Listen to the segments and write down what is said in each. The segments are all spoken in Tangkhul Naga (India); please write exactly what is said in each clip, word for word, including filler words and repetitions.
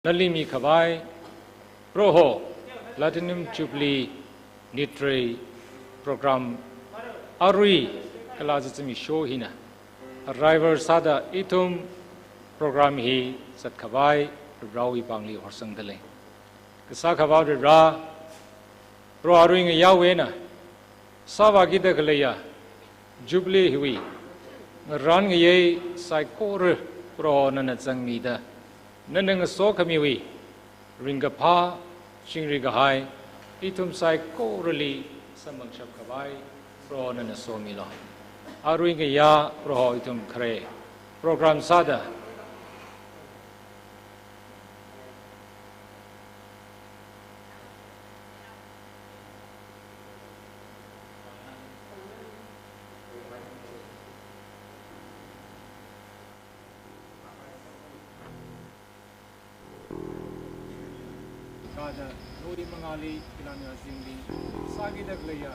nali mikhavai Proho Platinum Jubilee nitrei program arui kala zazimi show hina arrival sāda ithum program hi zatkhavai Varewui pāngli horsangda lei. Kasā Akhava Vare, Proho arui ngayāwui eina sāvākida khaleiya Jubilee hiwui ngarān ngayei saikora Proho nana zangmida, nana ngasokhamiwui ringkaphā chingri kahai ithum saikorali samphangshap khavai Proho nana somilu. Arui ngayā Proho ithum khare program sāda Kha da, nawui mangāli, pilān ya zingli sākida khaleiya,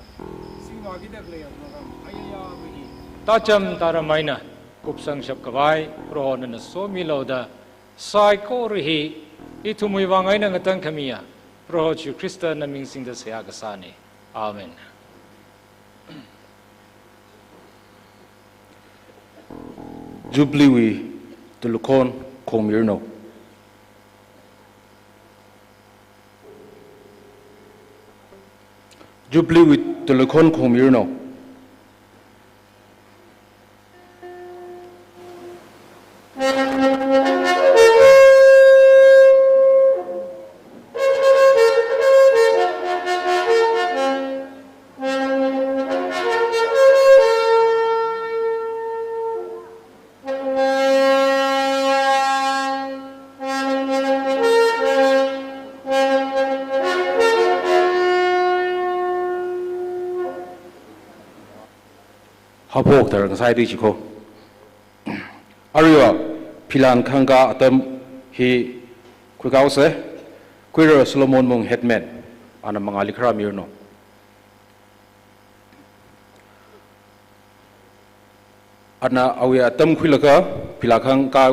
singvākida khaleiya program ayayāwui hi tācham tāram eina kupsangshap khavai Proho nana somilu da, saikora hi ithumwui vang eina ngatangkhamiya Proho Jishu Khristana ming singda seihā kasāna. Amen. Jubilee wui tulukhon khongmiranu. Jubilee wui tulukhon khongmiranu. Haphok thar ngasai tui chiko. Aruiva, pilān khangka atam hi khuikausa, Khuira Solomon Mung Headman, ana mangāli kharā miranu. Ana awui atam khuilaga, pilān khangka,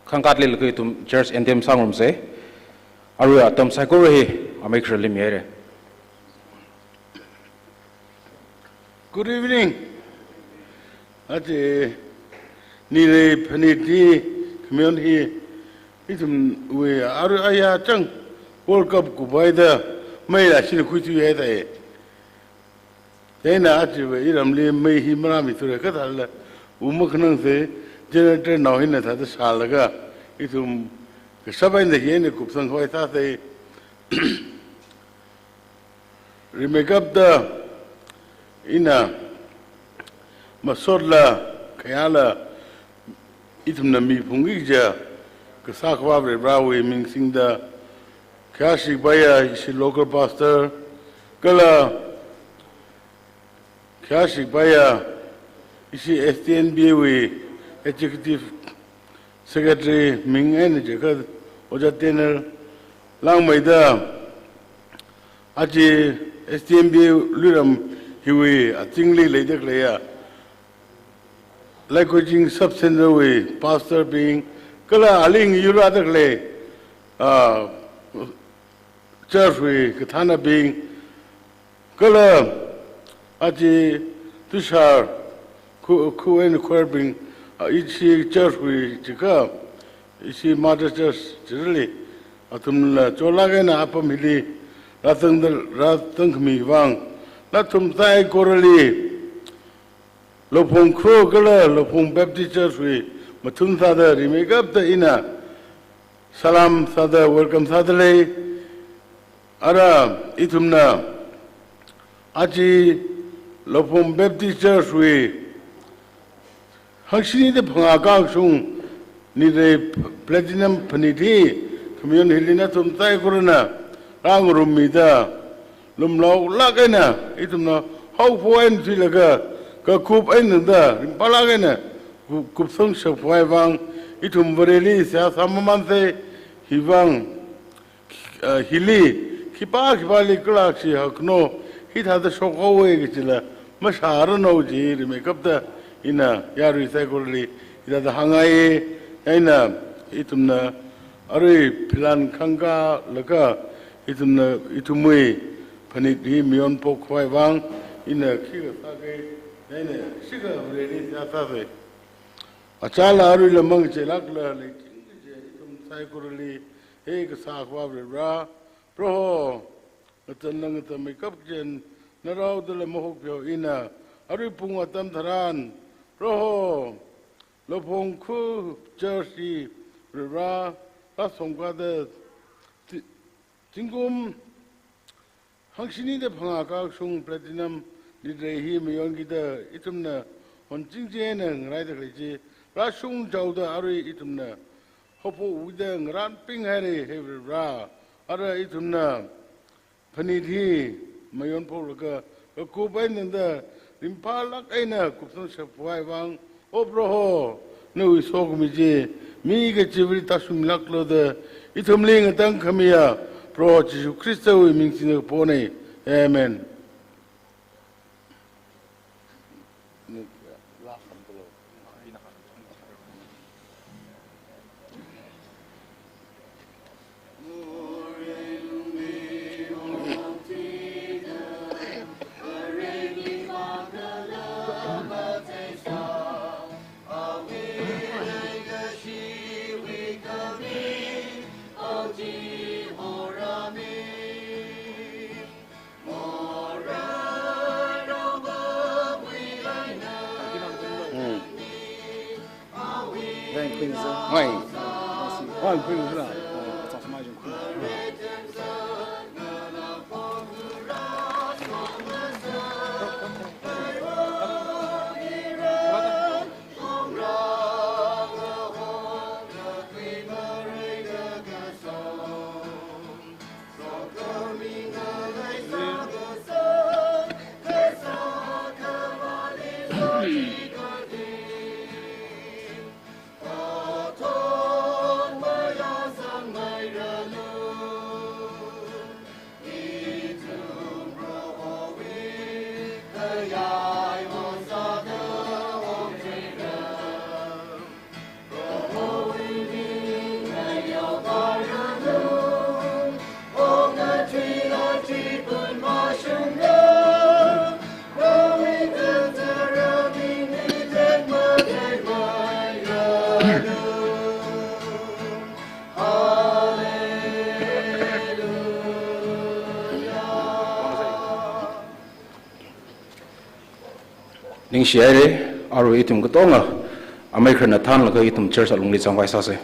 khangka leilaga ithum church anthem sāngarumsa, aruiva atam saikora hi amei khararli mihaira. Good evening. Aja, nitrei phanit hi, khamayon hi, ithumwui arui aya chang World Cup kupaida, meila shina khuithuihaida e. Chieina ajava iramli mei hi marāmithura kathāla, u makhanangsa, generator nao hina thāda shālaga, ithum kashap eina hi eina kupsang khavai sāsa. Rimeikapta ina masotla khayāla ithumna miphungki kaja Kasā Akhava Varewui ming singda, khayāshi kapaiya ishi local pastor, kala khayāshi kapaiya ishi S T N B wui executive secretary ming eina jiakha Ojā Tenner, langmeida aja S T N B Luiram hiwui azingli leida khaleiya Laikoching Sub Centre wui pastor bing, kala aling yurada khalei, ah, church wui kathānabing, kala aja Tushar khu, khu eina choir bing, ah, ishi church wui jiakha, ishi mother church chili, athumla cholāk eina apam hili rāzangda, rāzangkhami vang, nathum saikorali Lophong Kro kala Lophong Baptist Church wui mathun sāda rimeikapta ina salam sāda welcome sāda lei. Ara ithumna aja Lophong Baptist Church wui hangshini da phangā kashung nitrei platinum phanit hi khamayon hili nathum saikorana rāngarummida, lumlaolāk eina ithumna haophok eina thuilaga, kakup eina da ringphālāk eina ku-, kupsangshap khavai vang ithum Vareli seihā sāmamansa. Hivang, ah, hili khipā khipāli kalakshi hakno hithāda shokhaowa kajila mashāranu ji rimeikapta ina yarui saikorali hithāda hāngngai. Eina ithumna Arui philan khangkālaga ithumna, ithumwui phanit hi mayonphok khavai vang, ina khikha sākei, ina shikha Vareli seihā sāsei. Achāla aruila mangacheilākla leiching kaje ithum saikorali, he kasā Akhava Varivara, Proho, ngachānla ngachānmeikap kaje, naraodala mahokpeo ina, arui pung atam tharan, Proho, Laphongkhu Church hi Varivara, rāshongkāda, ti-, zingkum hangshinida phangā kakashung platinum litre hi mayonkida ithumna honchingching eina ngaraida khalei chi, rāshungchaoda arui ithumna haophokda ngarānping haira, he Varivara. Ara ithumna phanit hi mayonphoklaga, kakup eina tangda ringphālāk eina kupsangshap khavai vang, O Proho, nawui sokhami chi mi kachivali tāshungmilāklu da, ithumli ngatangkhamiya Proho Jishu Khristawui ming singda kapona. Amen. Ningshi haira, arui ithum katonga amei khararna thānlaga ithum church alungli zangkhavai sāsei.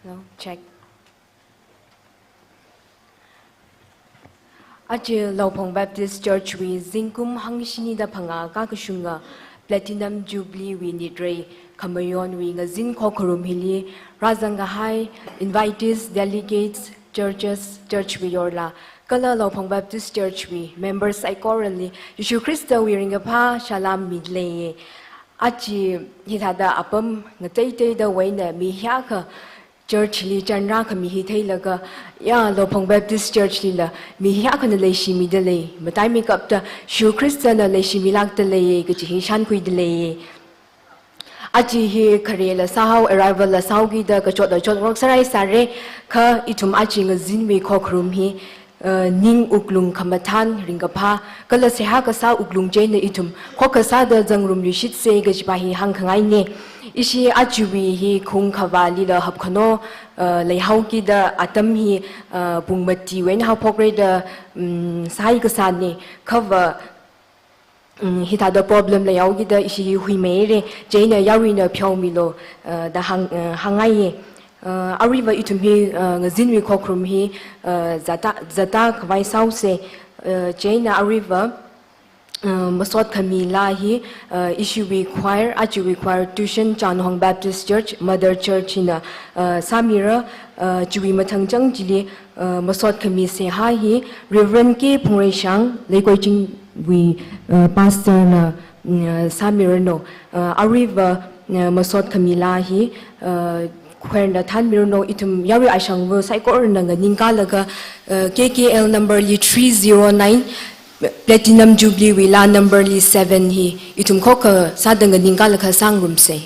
Hello, check. Aja Laophong Baptist Church wui zingkum hangshinida phangā kakashunga Platinum Jubilee wui nitrei khamayonwui ngazin khokharum hili rāzang kahai invitees, delegates, churches, church wui yorla, kala Laophong Baptist Church wui members saikorali Jishu Khristawui ringkaphā salam mileiye. Aja hithāda apam ngateiteida wui eina mi hiyākha church li chanrā khami hi theilaga, ya, Laophong Baptist Church lila mi hiyākhana leishimida lei, mataimeikapta Jishu Khristana leishimilākda leiye kaji hi shānkhuida leiye. Aja hi kharela sāhao, arrival la sāhaokida kachotla chotrok sārai sāre, kha ithum aja ngazinwui khokharum hi, uh, ning wuklung khamathān ringkaphā, kala seihā kasā wuklung chieina ithum khokkha sāda zangrumluishitse kajipa hi hāngkhangaine. Ishi ajawui hi khung khavālila hapkhano, uh, leihaokida atam hi, uh, pung mati wui eina haophokre da, um, sāhai kasāne, khava, um, hithāda problem leihaokida ishi huimeire, chieina yaruina pheomilu, uh, da hāng, uh, hāngngaiye. Uh, aruiva ithum hi, uh, ngazinwui khokharum hi, uh, zata, zata khavai sāhaose, uh, chieina aruiva, uh, masot khamilā hi, uh, ishiwui choir, ajawui choir Tushen Chanhong Baptist Church, Mother Church hina, uh, sāmira, uh, chiwui mathang chang chili, uh, masot khami seihā hi Reverend K Phungreishang, Leikoichingwui, uh, pastor na, mm, uh, sāmiranu, uh, aruiva, uh, masot khamilā hi, uh, choir na thānmiranu, ithum yarui ashangva saikorana nganingkalaga, uh, K K L number li three zero nine, Platinum Jubilee wui laa number li seven hi ithum khokkha sāda nganingkalaga sāngarumse.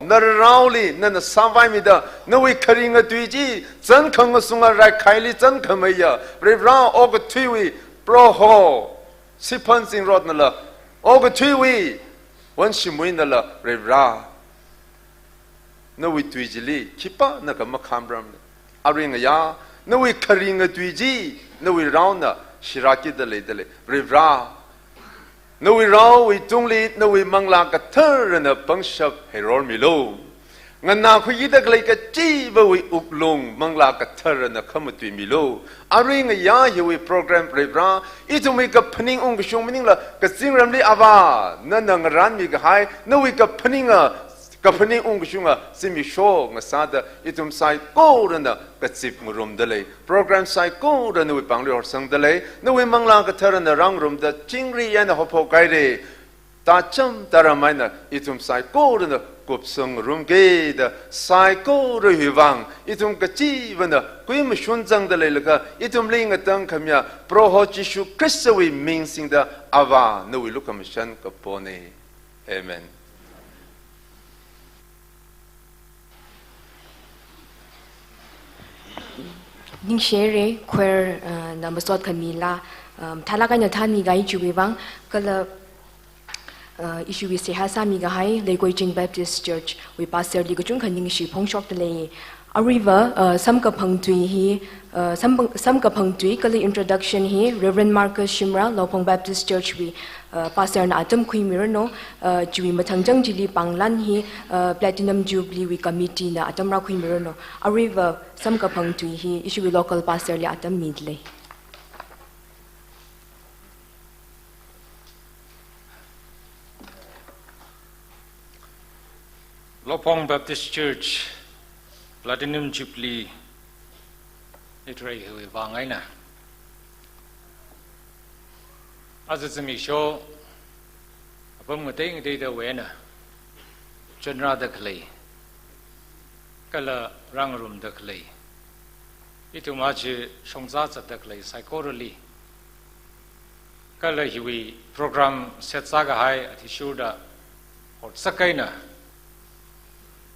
Naraoli nana sāvaimida, nawui kharinga tui chi zan khangasunga raikhaili zankhameiya Varivara, okathuiwui Proho Siphan Zingrotnala, okathuiwui Wonshimwuinala Varivara. nawui tui chili khipānakha makhamramna. Arui ngayā, nawui kharinga tui chi, nawui raona shirākida leidalei. Varivara, nawui raowui tungli, nawui Manglā Katharana pangshap heirormilu. Nganākhuida khalei kachivawui wuklung Manglā Katharana khamatuimilu. Arui ngayā hiwui program Varivara, ithumwui kaphaning ungkashung maningla, kazingramli Avā, nana ngarānmi kahai, nawui kaphaninga, kaphaning ungkashunga zimiksho ngasāda, ithum saikorana kazip ngarumdalei. Program saikora nawui pāngli horsangdalei, nawui Manglā Katharana rāngarumda chingri eina haophok haira. Tācham tāram eina ithum saikorana kupsang ngarumkida, saikora hiwui vang ithum kachivana kuimashun zangda leilaga, ithumli ngatangkhamia Proho Jishu Khristawui ming singda Avā nawui lukhamashan kapona. Amen. Ningshi haira, choir, uh, na masot khamila, um, thālāk eina thānmi kahai chiwui vang, kala, uh, ishiwui seihā sāmi kahai, Leikoiching Baptist Church wui pastor li kachungkha ningshi phongshokdalei. Aruiva, uh, samkaphang tui hi, uh, sampang-, samkaphang tui kala introduction hi Reverend Marcus Shimrah, Laupong Baptist Church wui, uh, pastor na atam khuimiranu, uh, chiwui mathangchang chili pānglan hi, uh, Platinum Jubilee wui committee na atam rākhuimiranu. Aruiva samkaphang tui hi ishiwui local pastor li atam midalei. Laupong Baptist Church Platinum Jubilee literary hiwui vang eina, aja zimiksho apam ngatei ngateida eina chonrāda khalei kala rāngarumda khalei, ithum aja shongza zatda khalei saikorali, kala hiwui program set sākahai athishurda otsak eina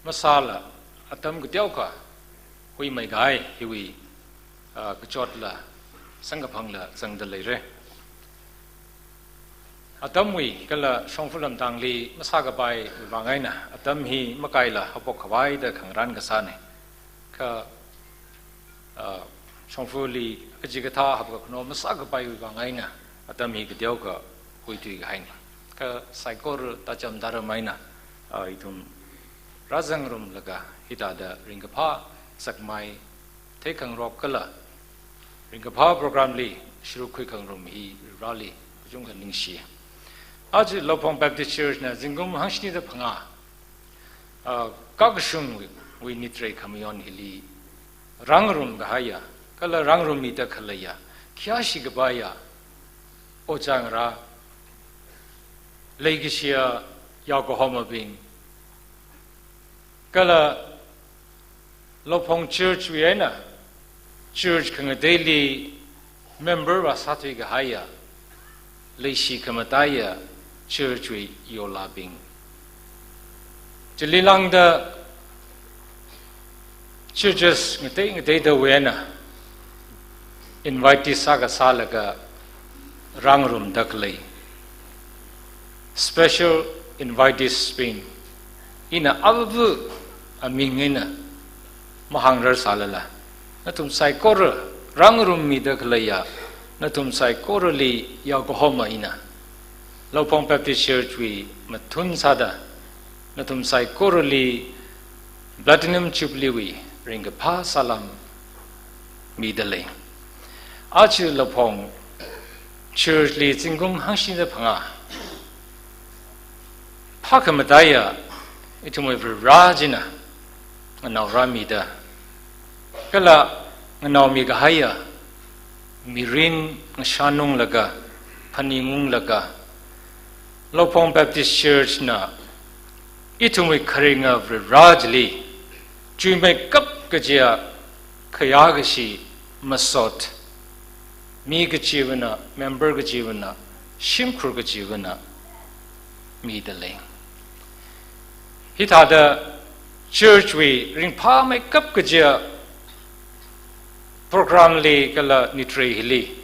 masāla atam kateokha huimei kahai hiwui, ah, kachotla samkaphangla zangda leira. Atamwui kala shongfa lamtangli masākapaiwui vang eina atam hi makaila haophok khavai da khangarān kasāna. Kha, ah, shongfali kachikathā hapkakhano masākapaiwui vang eina atam hi kateokha huithui kahaina. Kha saikora tācham tāram eina, ah, ithum rāzangrumlaga hithāda ringkaphā sakmai theikhangarok kala ringkaphā program li sharuk khuikhangarum hi Vareli kachungkha ningshi. Aja Laupong Baptist Church na zingkum hangshini da phangā, ah, kakashungwui, wui nitrei khamayon hili rāngarum kahaiya kala rāngarummida khaleiya khayāshi kapaiya ojā ngarā, leikashiya yaokahomabing, kala Laupong Church wui eina church khangateili member vāsāthui kahaiya leishi khamataiya church wui yolabing, chili lāngda churches ngatei ngateida eina invitee sākasālaga rāngarumda khalei special invitees bing, ina avāva aming eina mahāngrar sālala, nathum saikora rāngarummida khaleiya nathum saikorali yaokahoma ina Laupong Baptist Church wui mathun sāda nathum saikorali Platinum Jubilee wui ringkaphā salām midalei. Aja Laupong Church li zingkum hangshini da phangā phākhamataiya ithumwui Vare china nganao rāmida kala nganaomi kahaiya mirin ngashanunglaga, phaningunglaga, Laupong Baptist Church na ithumwui kharinga Vare chili chuimeikap kajiya khayākashi masot, mi kachivana, member kachivana, shimkhur kachivana midalei. Hithāda church wui ringphāmeikap kajiya program li kala nitrei hili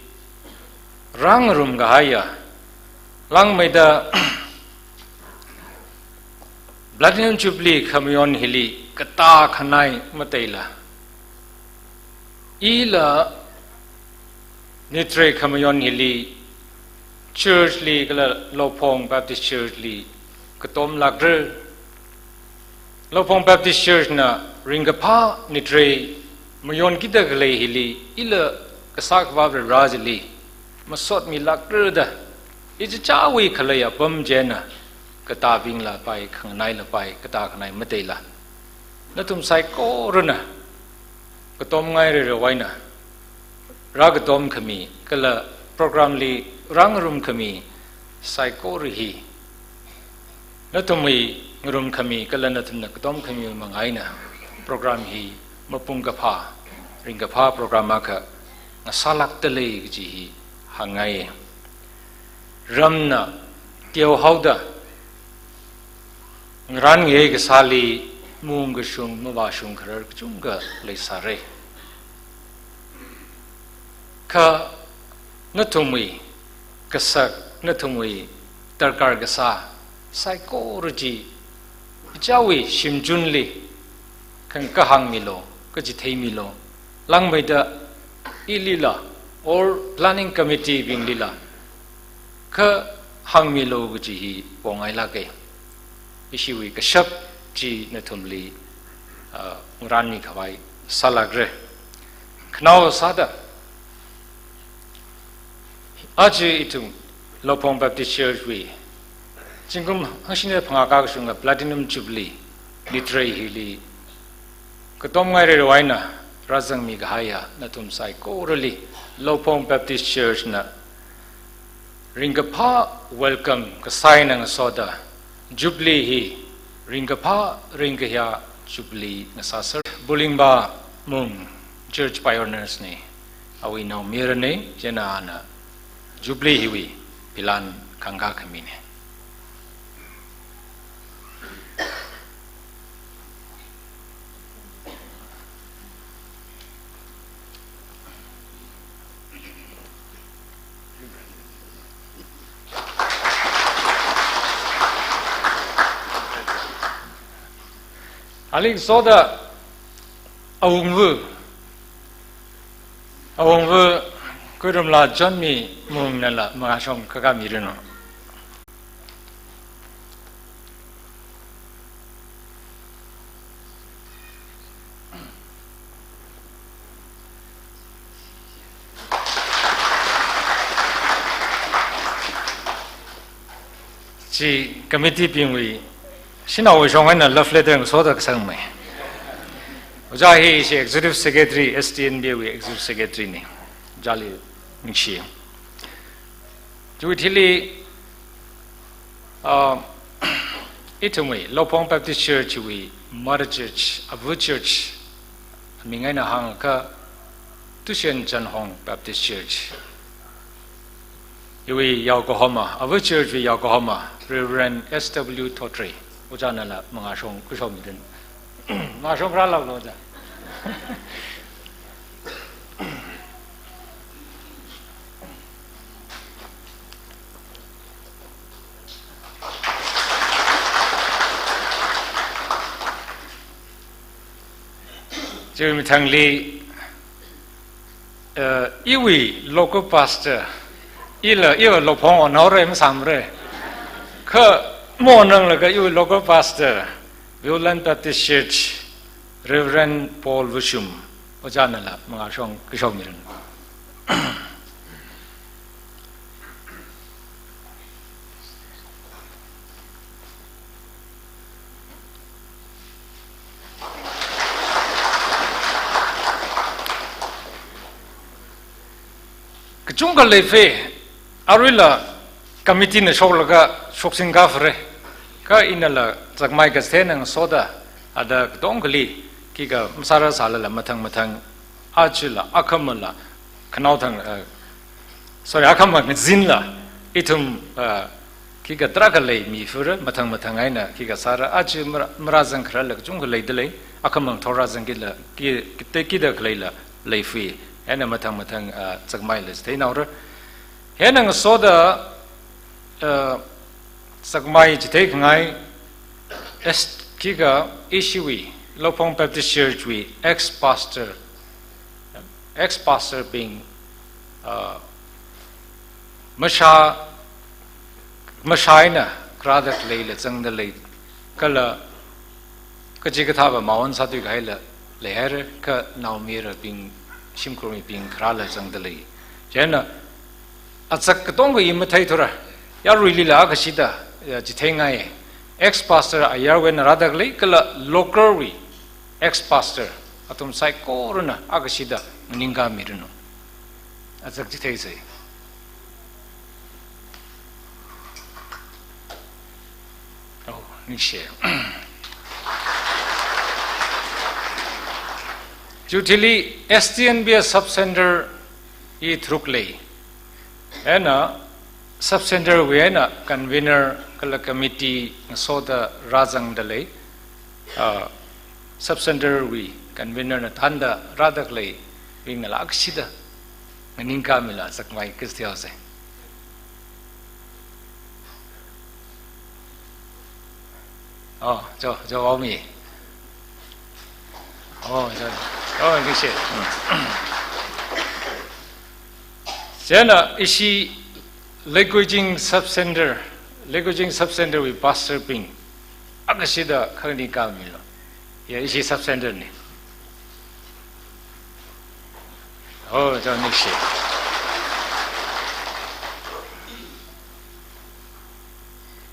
rāngarum kahaiya, langmeida Platinum Jubilee khamayon hili katā khanai mateila, ila nitrei khamayon hili, church li kala Lophong Baptist Church li katom lākra. Lophong Baptist Church na ringkaphā nitrei mayonkida khalei hili, ila kasā Akhava Varivara chili masotmi lākra da, ichichāwui khalei apam china, katābingla pai, khanganaila pai, katā khanai mateila, nathum saikorana katomngai reravaina rākatom khami, kala program li rāngarum khami saikora hi, nathumwui ngarum khami kala nathumna katom khami manga eina program hi mapung kaphā, ringkaphā program akha ngasālākda lei kaji hi hāngngai. Ramna teohaoda ngarān ngayei kasāli maungkashung mavāshung kharar kachungkha leisāra. Kha nathumwui kasak, nathumwui darkar kasā saikora chi ichichāwui shimchunli kha kahāngmilu, kachitheimilu, langmeida ilila or planning committee binglila kha hāngmilu kaji hi pongailāka. Ishiwui kashap chi nathumli, ah, ngarānmi khavai sālākra. Khanao sāda, aja ithum Lophong Baptist Church wui zingkum hangshini phangā kakashunga Platinum Jubilee nitrei hili katomngai reravaina rāzangmi kahaiya nathum saikorali Lophong Baptist Church na ringkaphā welcome kasā eina ngasoda, Jubilee hi ringkaphā ringkahia Jubilee ngasāser. Bulingba Mung Church Pioneers na, awui naomayarana, chieina ana Jubilee hiwui pilan khangakha khamina. Aling soda awungva, awungva Kuirumla Johnmi Mungnala mangāshong khakha miranu. Chi committee bingwui, shanao shong eina love letter ngasoda kasangmei. Ojā hi ishi Executive Secretary, S T N B wui Executive Secretary na. Ojāli ningshi. Chiwui thili, ah, ithumwui Lophong Baptist Church wui Mother Church, Ava Church, aming eina hāngakha Tushen Chanhong Baptist Church. Iwui yaokahoma, Ava Church wui yaokahoma, Reverend S W Thotre, ojānala mangāshong khuishokmirin. Mangāshong rālalu ojā. Chiwui mathangli, eh, iwui local pastor, ila, iwui Lophong onhaora masāmara. Kha maonranglaga iwui local pastor, Viewland Baptist Church, Reverend Paul Vushum, ojānala mangāshong khuishokmirin. Kachungkha leifei, aruila committee na shoklaga shoksing kafre. Kha inala zakmai kasthena ngasoda, ada katongkhali, khikha masāra sālala mathang mathang, ajala, akhamala, khanao thang, eh, sorry, akhama ngazinla, ithum, eh, khikha tarākha leimifura, mathang mathang eina, khikha sāra, aja mara, marāzang khararla kachungkha leidalei, akhama thorāzang kila, ki, kite kida khaleila, leifui, eina mathang mathang, eh, zakmaila chitheinaora. Eina ngasoda, eh, zakmai chitheikhangai, S, khikha ishiwui Lokphong Baptist Church wui ex-pastor, ex-pastor bing, uh, masha, masha eina kharāda khaleila zangda lei, kala kachikathāva mawan sāthui kahaila leihaira, kha naomayara bing, shimkhur mibing kharāla zangda lei. Chieina, azak katonga i matheithura, yaruilila akashida, ya, chitheingai. Ex-pastor ayarwui eina rāda khalei, kala local wui ex-pastor, athum saikorana akashida nganingkāmiranu. Azak chitheisei. Oh, ningshi. Chiwui thili S T N B S Sub Center hi tharuk lei. Eina Sub Center wui eina convener kala committee ngasoda rāzangda lei. Ah, Sub Center wui convener na thānda rāda khaleibingnala akashida nganingkāmilu, azak mai kastiyao se. Oh, jo, jo, Aomi. Oh, jo, oh, ningshi. Chieina ishi Leikuijing Sub Center, Leikuijing Sub Center wui pastor bing akashida khanganingkāmilu. Ya, ishi Sub Center na. Oh, jo, ningshi.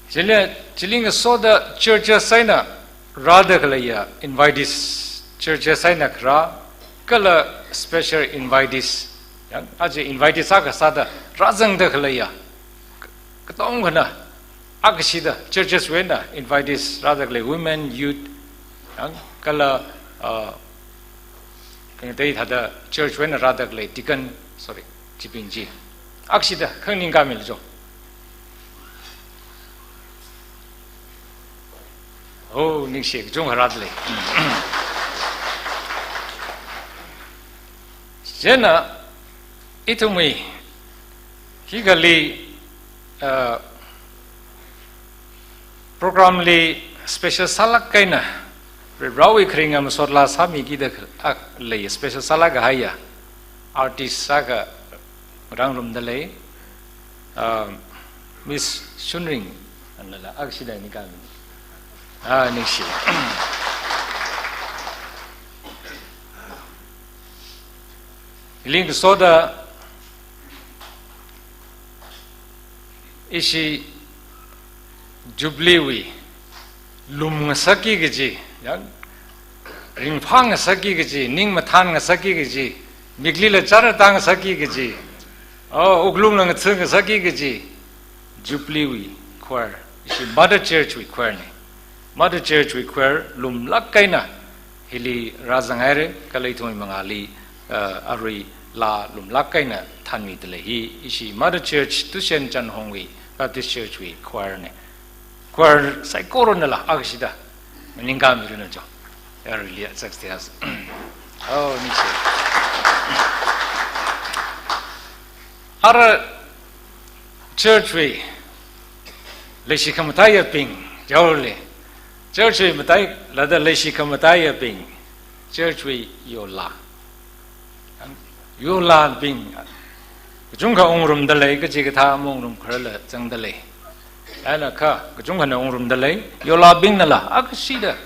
Chili, chili ngasoda churches eina rāda khaleiya invitees, churches eina kharā, kala special invitees. Yang, aja invitees akha sāda rāzangda khaleiya katonga eina akashida churches wui eina invitees rāda khalei women, youth, yang, kala, uh, khangatei thāda church wui eina rāda khalei deacon, sorry, chibing chi akashida khanganingkāmilu jo. Oh, ningshi, kachungkha rāda lei. Chieina ithumwui hikathā, uh, program li special sālāk eina, Varivarāwui kharinga masot laa sāmikida kha-, ah, lei special sālāk kahaiya artist akha rāngarumda lei, ah, Miss Shunring, anala akashida ningkāmi. Ah, ningshi. Hili ngasoda ishi Jubilee wui lum ngasakki kaji, yang, ringphā ngasakki kaji, ning mathān ngasakki kaji, miklila chara tā ngasakki kaji, oh, wuklungla ngatha ngasakki kaji, Jubilee wui choir, ishi Mother Church wui choir na. Mother Church wui choir lumlāk eina hili rāzanghaira, kala ithumwui mangāli, uh, arui laa lumlāk eina thānmida lei. Hi ishi Mother Church, Tushen Chanhong wui Baptist Church wui choir na. Choir saikoranala akashida nganingkāmiranu jo. Yaruili azak thiya se. Oh, ningshi. Ara church wui leishi khamataiyabing, yaruili. Church wui matailada leishi khamataiyabing, church wui yola. Yolabing kachungkha wungrumda lei, kachikathā maungrumkhararla zangda lei. Eina kha kachungkhana wungrumda lei, yolabingnala akashida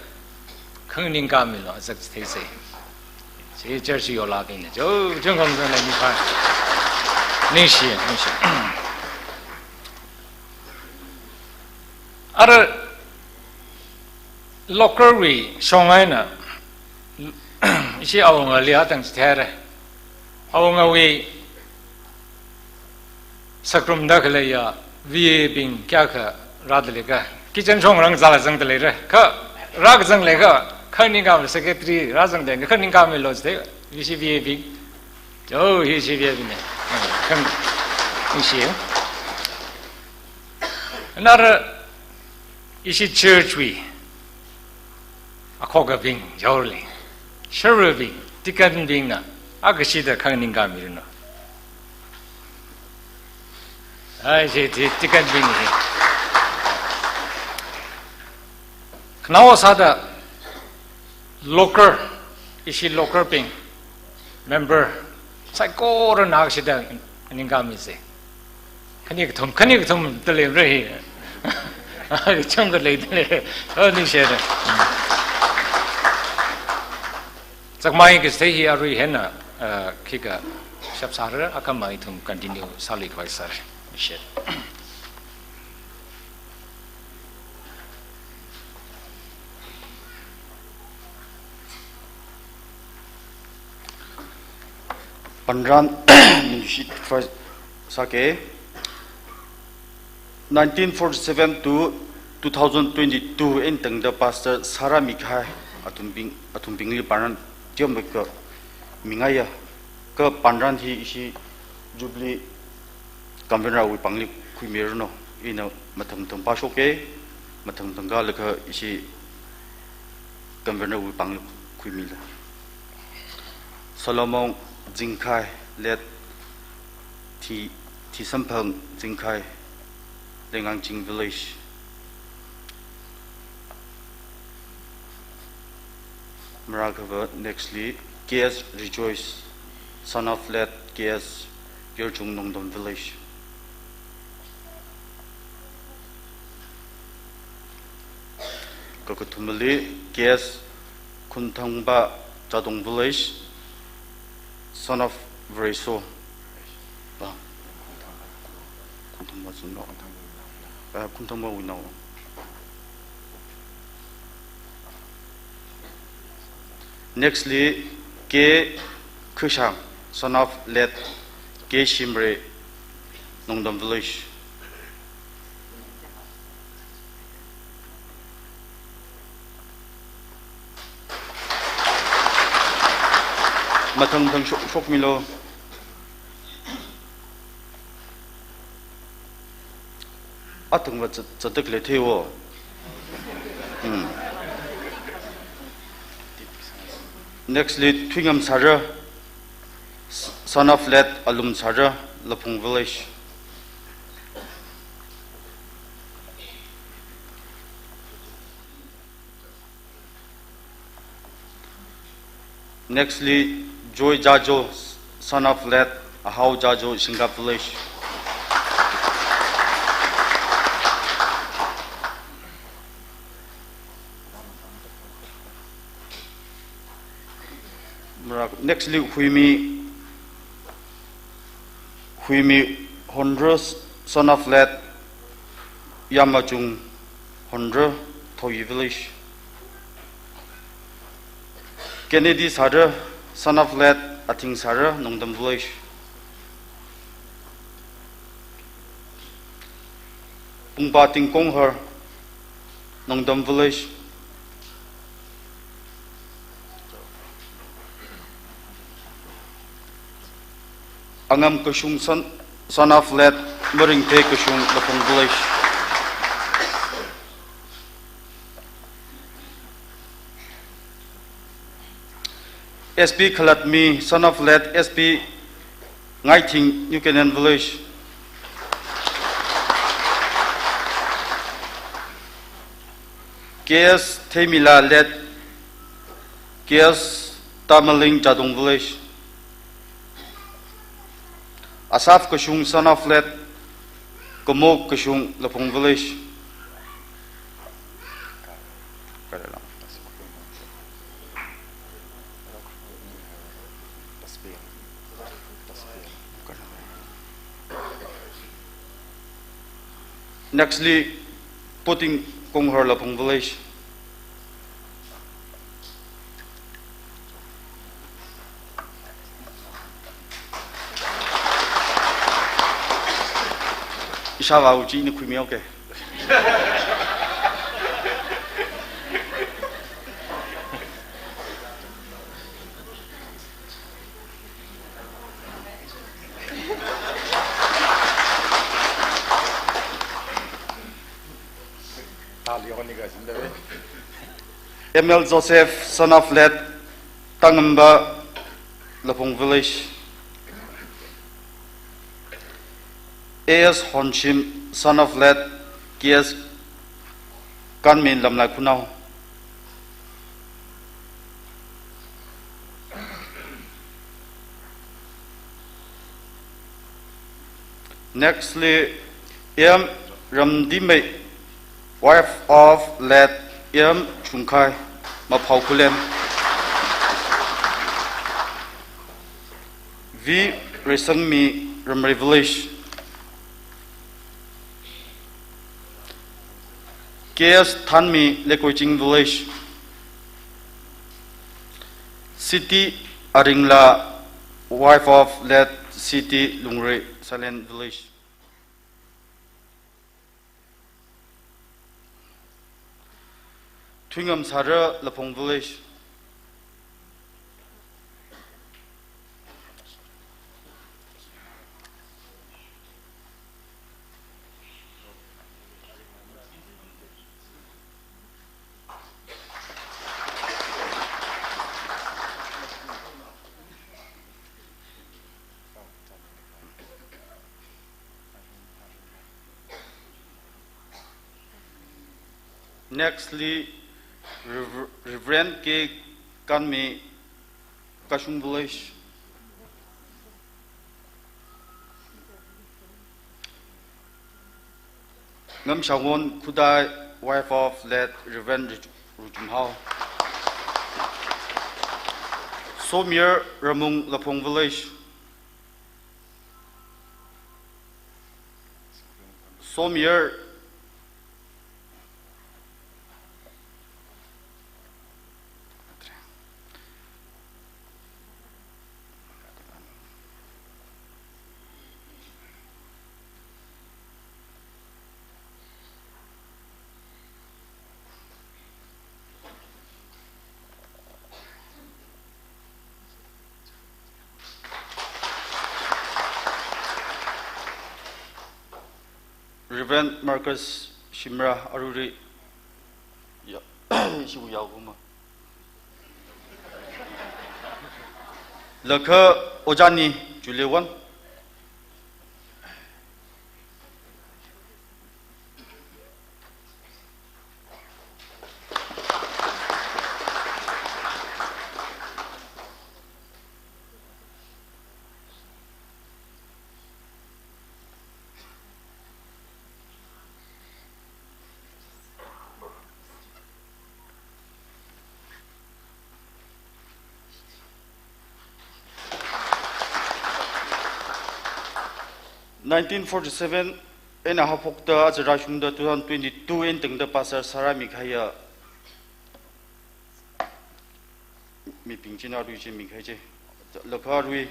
khanganingkāmilu, azak chitheisei. Chi church yolabingna jo, kachungkha wungrumda lei, mi phā. Ningshi, ningshi. Ara local wui shong eina, ishi Awungali atang chitheira. Awungawui sāngarumda khaleiya V A bing kayākha rāda leikha, kitchen shong rāngazāla zangda leira. Kha rākazang leikha, khanganingkāmi secretary rāzangda, khanganingkāmilu chithei, ishi V A bing. Jo, hi ishi V A bing na. Khan, ishi. Another, ishi church wui akhokabing, yaruili, sharvabing, deacon bingna akashida khanganingkāmiranu. Ai, ishi de-, deacon bing hi. Khanao sāda Local, ishi local bing, member, saikorana kashida ningkamise. Khani kathum, khani kathum da leira hi. Chungkha leida lei. Oh, ningshire. Chākmai kachithei hi arui hina, uh, khikha shap sāra, akhama ithum continue sālui khavai sāra. Ningshire. Panran, ningshi khavai sāke. Nineteen forty-seven to two thousand twenty-two eina tangda pastor sārāmi kahai athumbing, athumbingli panran teomeikha mingaiya, kha panran hi ishi Jubilee convener wui pāngli khuimiranu. Ina mathang mathang pāshoke, mathang mathang kalaga ishi convener wui pāngli khuimila. Solomon Zingkhai, late Thi-, Thisamphang Zingkhai, Lengangching Village. Marākhava nextly K S Rejoice, son of late K S Yerchung, Nongdom Village. Kakathumali K S Khunthangba, Jadong Village, son of Vareso. Ah. Khunthangba Zungnao. Ah, Khunthangba Wuinao. Nextly, K Khashang, son of late K Shimray, Nongdom Village. Mathang mathang shok, shokmilu. Athangva zat-, zatdalei theiwo. Hmm. Nextly, Thuingam Sara, s-, son of late Alum Sara, Laphung Village. Nextly, Joy Jajo, son of late Ahao Jajo, Singap Village. Marak-, nextly, Huimi, Huimi Honra, son of late Yamachung Honra, Thoyi Village. Kennedy Sara, son of late Athing Sara, Nongdom Village. Pungpa Tingkong Har, Nongdom Village. Angam Kashung, son, son of late Maringthe Kashung, Laphung Village. S P Khalatmi, son of late S P Ngaithing, New Canaan Village. K S Theimila, late K S Tamaling, Jadong Village. Asaf Kashung, son of late Kamo Kashung, Laphung Village. Nextly, Poting Konghar, Laphung Village. Ishāvā uchi ni khuimi, okay. M L Joseph, son of late Tangamba, Laphung Village. A S Honshim, son of late K S Kanmin, Lamlai Khunao. Nextly, M Ramdimei, wife of late M Chungkhai, Maphao Khullen. V Reisangmi, Ramrei Village. K S Thanmi, Lekoiching Village. Siti Aringla, wife of late Siti Lungrei, Silent Village. Thuingam Sara, Laphong Village. Nextly, Rev-, Reverend K Kanmi, Kashung Village. Ngamshawon Khudai, wife of late Reverend Ruj-, Rujumhao. Somir Ramung, Laphong Village. Somir Reverend Marcus Shimrah, aruirui ya, shibu yaokuma. Lakha Ojani, Julie Wan. Nineteen forty-seven eina haophokta aja rāshungda two thousand twenty-two eina tangda pastor sārāmi kahaiya mibing china arui chi ming kahai chi. Lakha arui.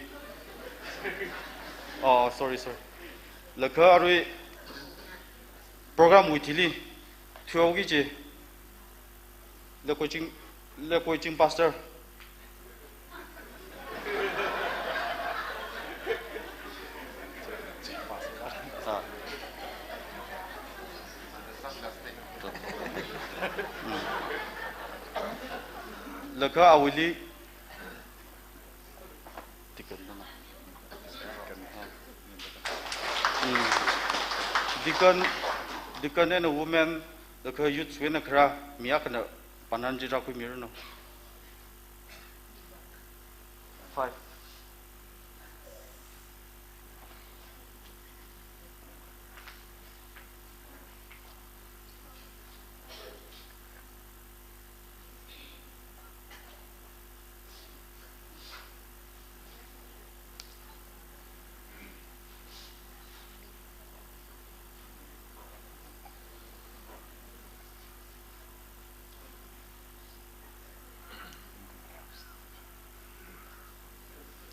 Oh, sorry, sorry. Lakha arui program wui thili thuihaoki chi. Lekoiching, Lekoiching pastor. Ah. Lakha awuili deacon na. Mm. Deacon, deacon eina women, lakha youth eina kharā mi akhana panan chi rākhuimiranu. Five.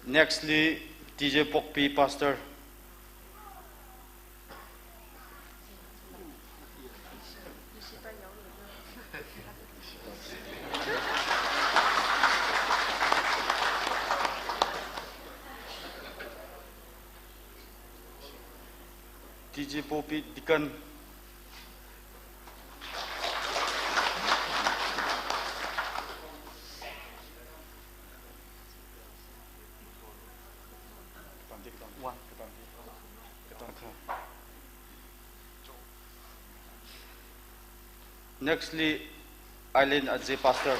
Nextly, T J Pokpi, pastor. T J Pokpi, deacon. One. Nextly, Aileen Ajay, pastor.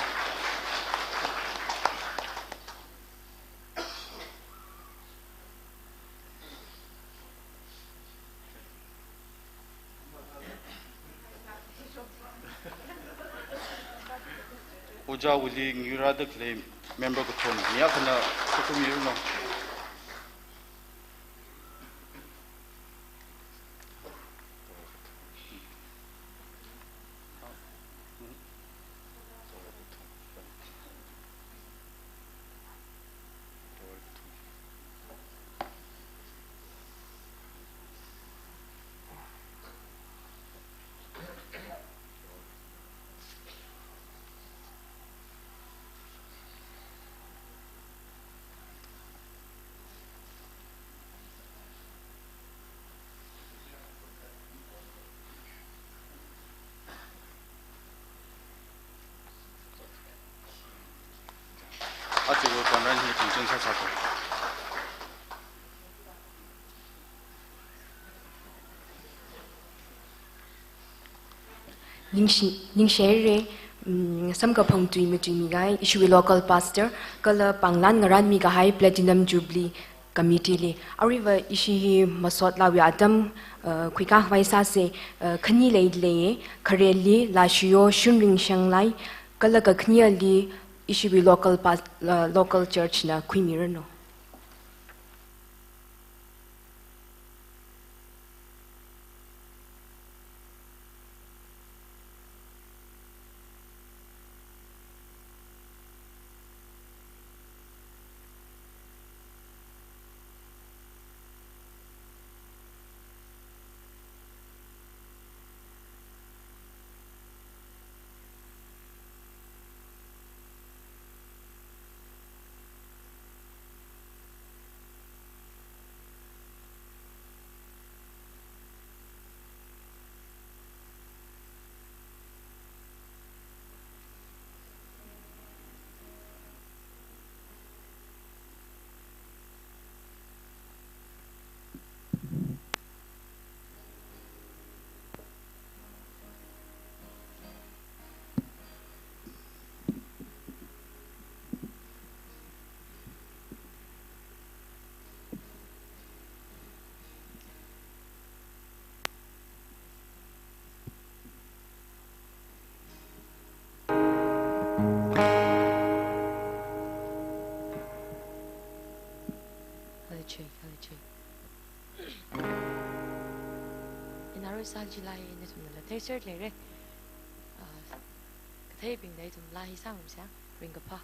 Ojā Wuli Ngyurada khalei member kathum mi akhana sākhuimiranu. Aja program hi tongchon sāsāko. Ningshi, ningshi haira, mm, samkaphang tui matuimi kahai, ishiwui local pastor, kala pānglan ngaranmi kahai Platinum Jubilee Committee li. Aruiva ishi hi masotlākluiwui atam, uh, khuikakhavai sāsa, uh, khani leilei, khareli Lashiyo Shunring Shanglai, kala kakhaneli ishiwui local pas-, uh, local church na khuimiranu. Khalei chi, khalei chi. Ina rui sāchilai, nathumnala theiser leira. Ah, katheibingna ithum laa hi sāngarumsa, ringkaphā.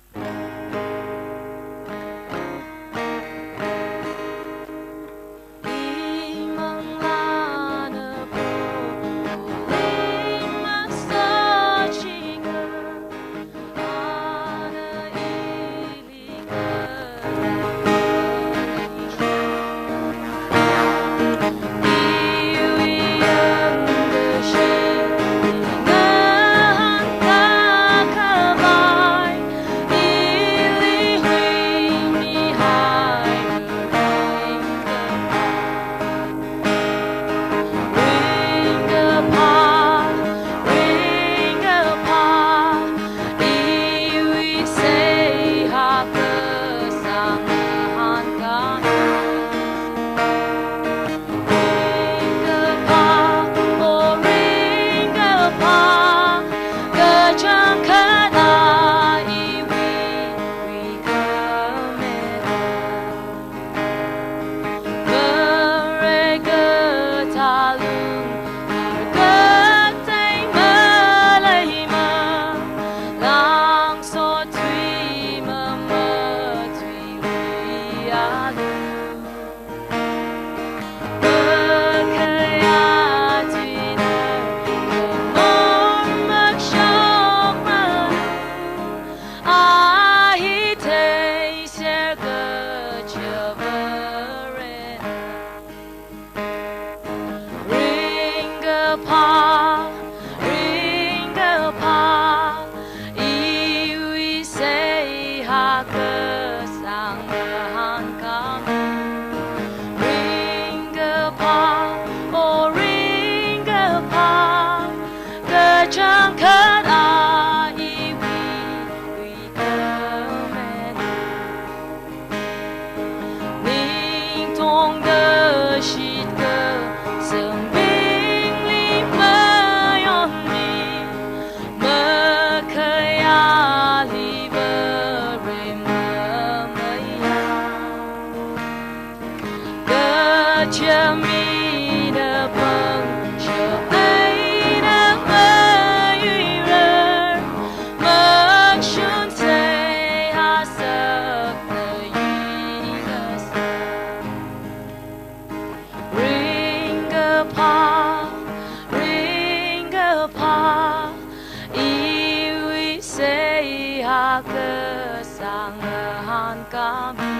Akasang ahankami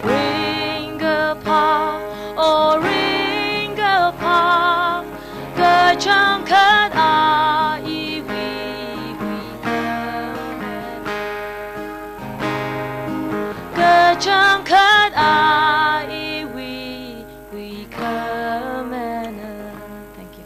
ringkaphā, o ringkaphā, kachangkhat a iwui, iwui khaman. Kachangkhat a iwui, iwui khaman. Thank you.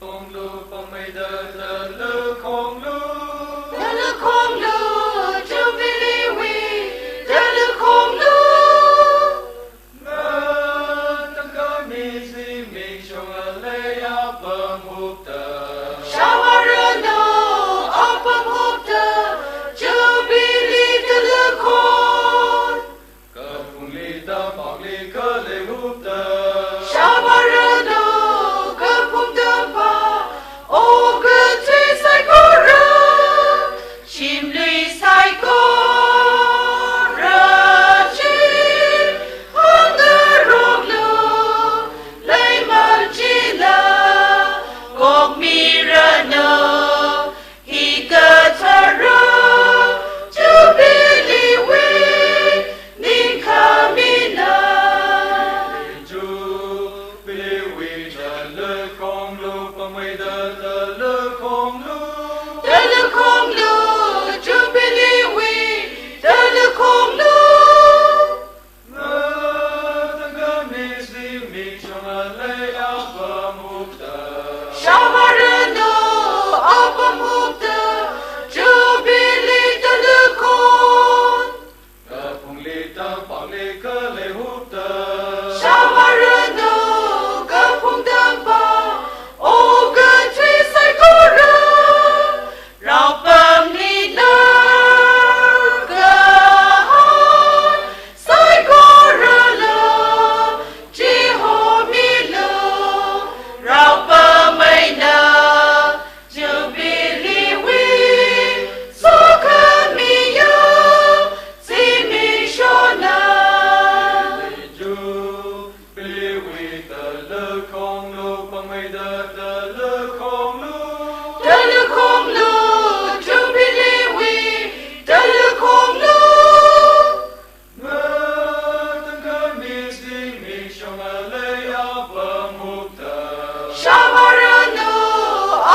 Khonglu pangmeida tala khonglu. Tala khonglu, Jubilee wui tala khonglu. Matangkhami zimiksho ngalei apam hupta. Shāvāranu apam hupta, Jubilee tala khon. Kaphungli tampakli khalei hupta. Shāvāranu kaphung tampak, o kathui saikora, shimlui saikora chi, hāngngaroklu, leiman chila, kokmiranu, hi kathara, Jubilee wui ningkhamina. Jubilee wui tala khonglu, pangmeida tala khonglu. Tala khonglu, Jubilee wui tala khonglu. Matangkhami zimiksho ngalei apam hupta. Shāvāranu apam hupta, Jubilee tala khon. Kaphungli tampakli khalei hupta. Shāvāranu kaphung tampak, o kathui saikora, raopamli narkahai saikorala chihomilu, raopam eina Jubilee wui sokhamiya zimikshona. Ju- Jubilee wui tala khonglu, pangmeida tala khonglu. Tala khonglu, Jubilee wui tala khonglu. Matangkhami zimiksho ngalei apam hupta. Shāvāranu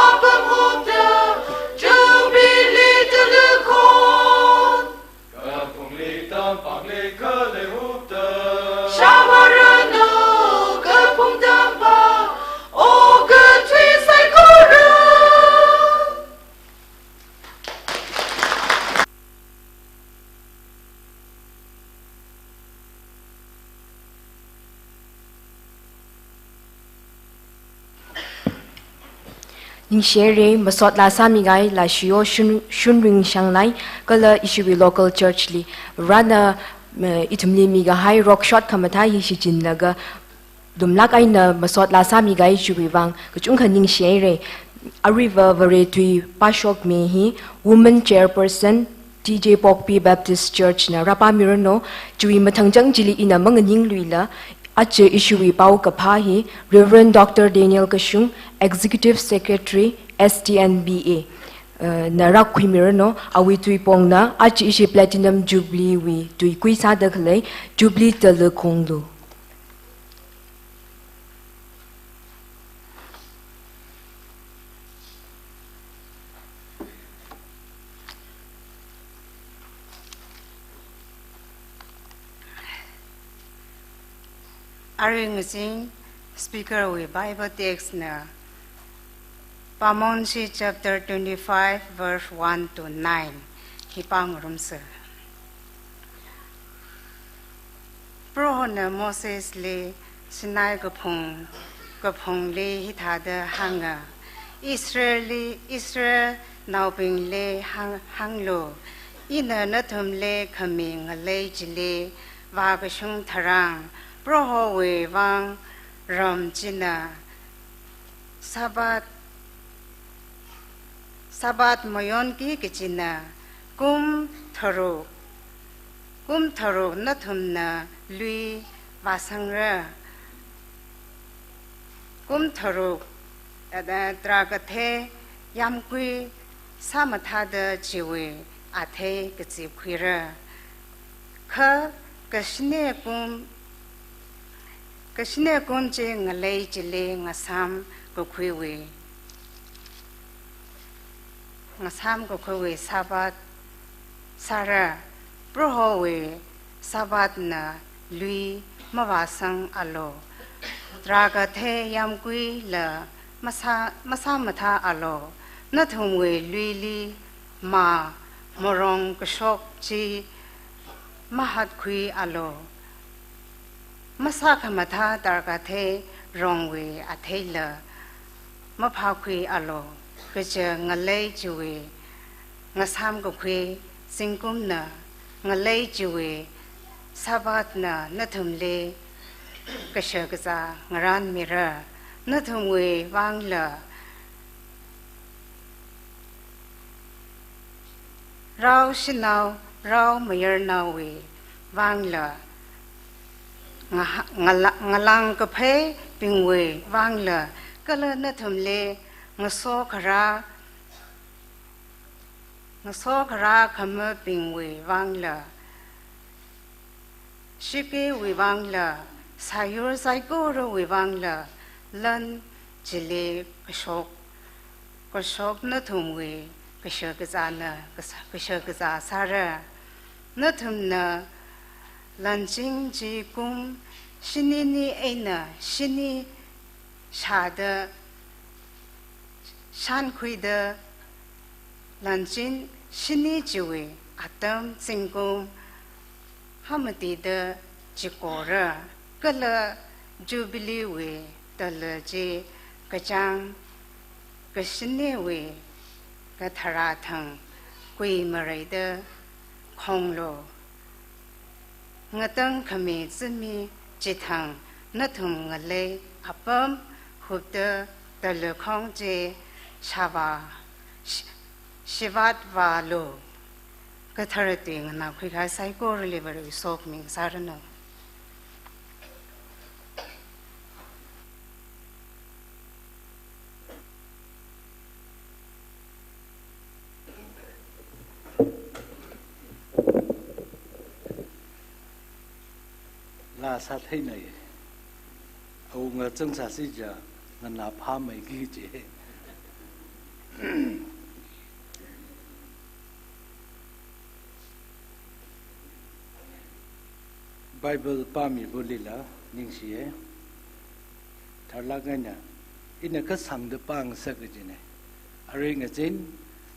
apam hupta, Jubilee tala khon. Kaphungli tampakli khalei hupta. Shāvāranu kaphung tampak, o kathui saikora. Ningshihaira, masot laa sāmikahai Laishiyo Shun-, Shunring Shanglai, kala ishiwui local church li Varena, eh, ithumli mikahai rokshot khamathā hi shichinlaga lumlāk eina masot laa sāmikahai chiwui vang kachungkha ningshihaira. Aruiva Varetui Pashokmi hi woman chairperson, T J Pokpi Baptist Church na rāpāmiranu. Chiwui mathangchang chili ina manganingluila, aja ishiwui paokaphā hi Reverend Doctor Daniel Kashung, Executive Secretary, S T N B A, eh, na rākhuimiranu. Awui tui pongna aja ishi Platinum Jubilee wui tuikui sāda khalei Jubilee Talakhonglu. Arui ngazin speaker wui Bible text na Pamonshi chapter twenty-five, verse one to nine hi pāngarumsa. Prohona Mosesli Sinai kaphung, kaphungli hithāda hānga, Israelli, Israelnaobingli hāng, hānglu, ina nathumli khami ngalei chili vākashung tharan, Prohowui vang ram china Sabbath, Sabbath mayonki kachina kum tharuk, kum tharuk nathumna lui vāsangra. Kum tharuk, eh, tarākha athei yāmgui sāmathāda chiwui athei kazipkhuira. Kha kashine kum, kashine kum chi ngalei chili ngasām kakhuiwui, ngasām kakhuiwui Sabbath sāra. Prohowui Sabbathna lui mavāsangalu. Tarākha athei yāmguila masā, masāmathāalu. Nathumwui luili mā marong kashok chi mahatkhuialu. Masākhamathā tarākha athei rongwui atheila maphākhuialu. Kaja ngalei chiwui ngasām kakhui zingkumna, ngalei chiwui Sabbathna nathumli kashakazā ngarānmira. Nathumwui vangla rao shanao, rao mayarnaowui vangla, ngaha-, ngala-, ngalāng kapheibingwui vangla, kala nathumli ngaso kharā, ngaso kharā khamabingwui vangla, shikewui vangla, sāyur saikorawui vangla, lan chili kashok, kashok nathumwui kashakazāna, kasā-, kashakazā sāra. Nathumna lanching chi kum shinini eina shini shāda, shānkhuida, lanching shini chiwui atam zingkum hamatida chikora, kala Jubilee wui tala chi kachāng kashinewui katharā thang kuimareida khonglu. Ngatangkhami zimi chithang nathum ngalei apam hupta talakhong chi shāvā, sh-, shivātvālu. Kathara tui nganākhui kahai saikorali Varewui sokhami sāranu. Laa sātheinai. Awunga zangsāsi ja, nganāphāmeiki je. Bible pāmibulila ningshiye. Tharlāk eina, ina kasāngda pāngasak kajine. Arui ngazin,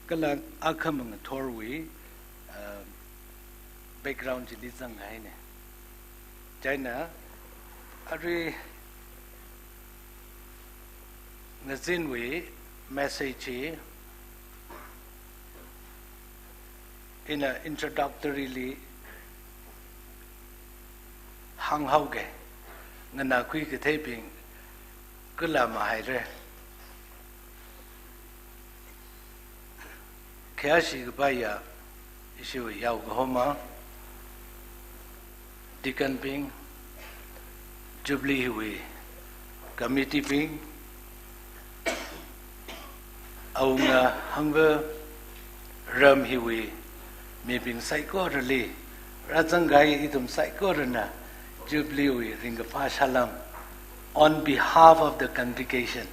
kala akhamang ngathorwui, uh, background chili zanghaine. Chieina, arui ngazinwui message hi ina introductory li hānghaoke, nganākhui katheibing kala mahaire. Khayāshi kapaiya Ishiwui yaokahoma, deacon bing, Jubilee wui committee bing, awunga hangva ram hiwui mibing saikorali, rāzangkahai ithum saikorana Jubilee wui ringkaphā salām on behalf of the congregation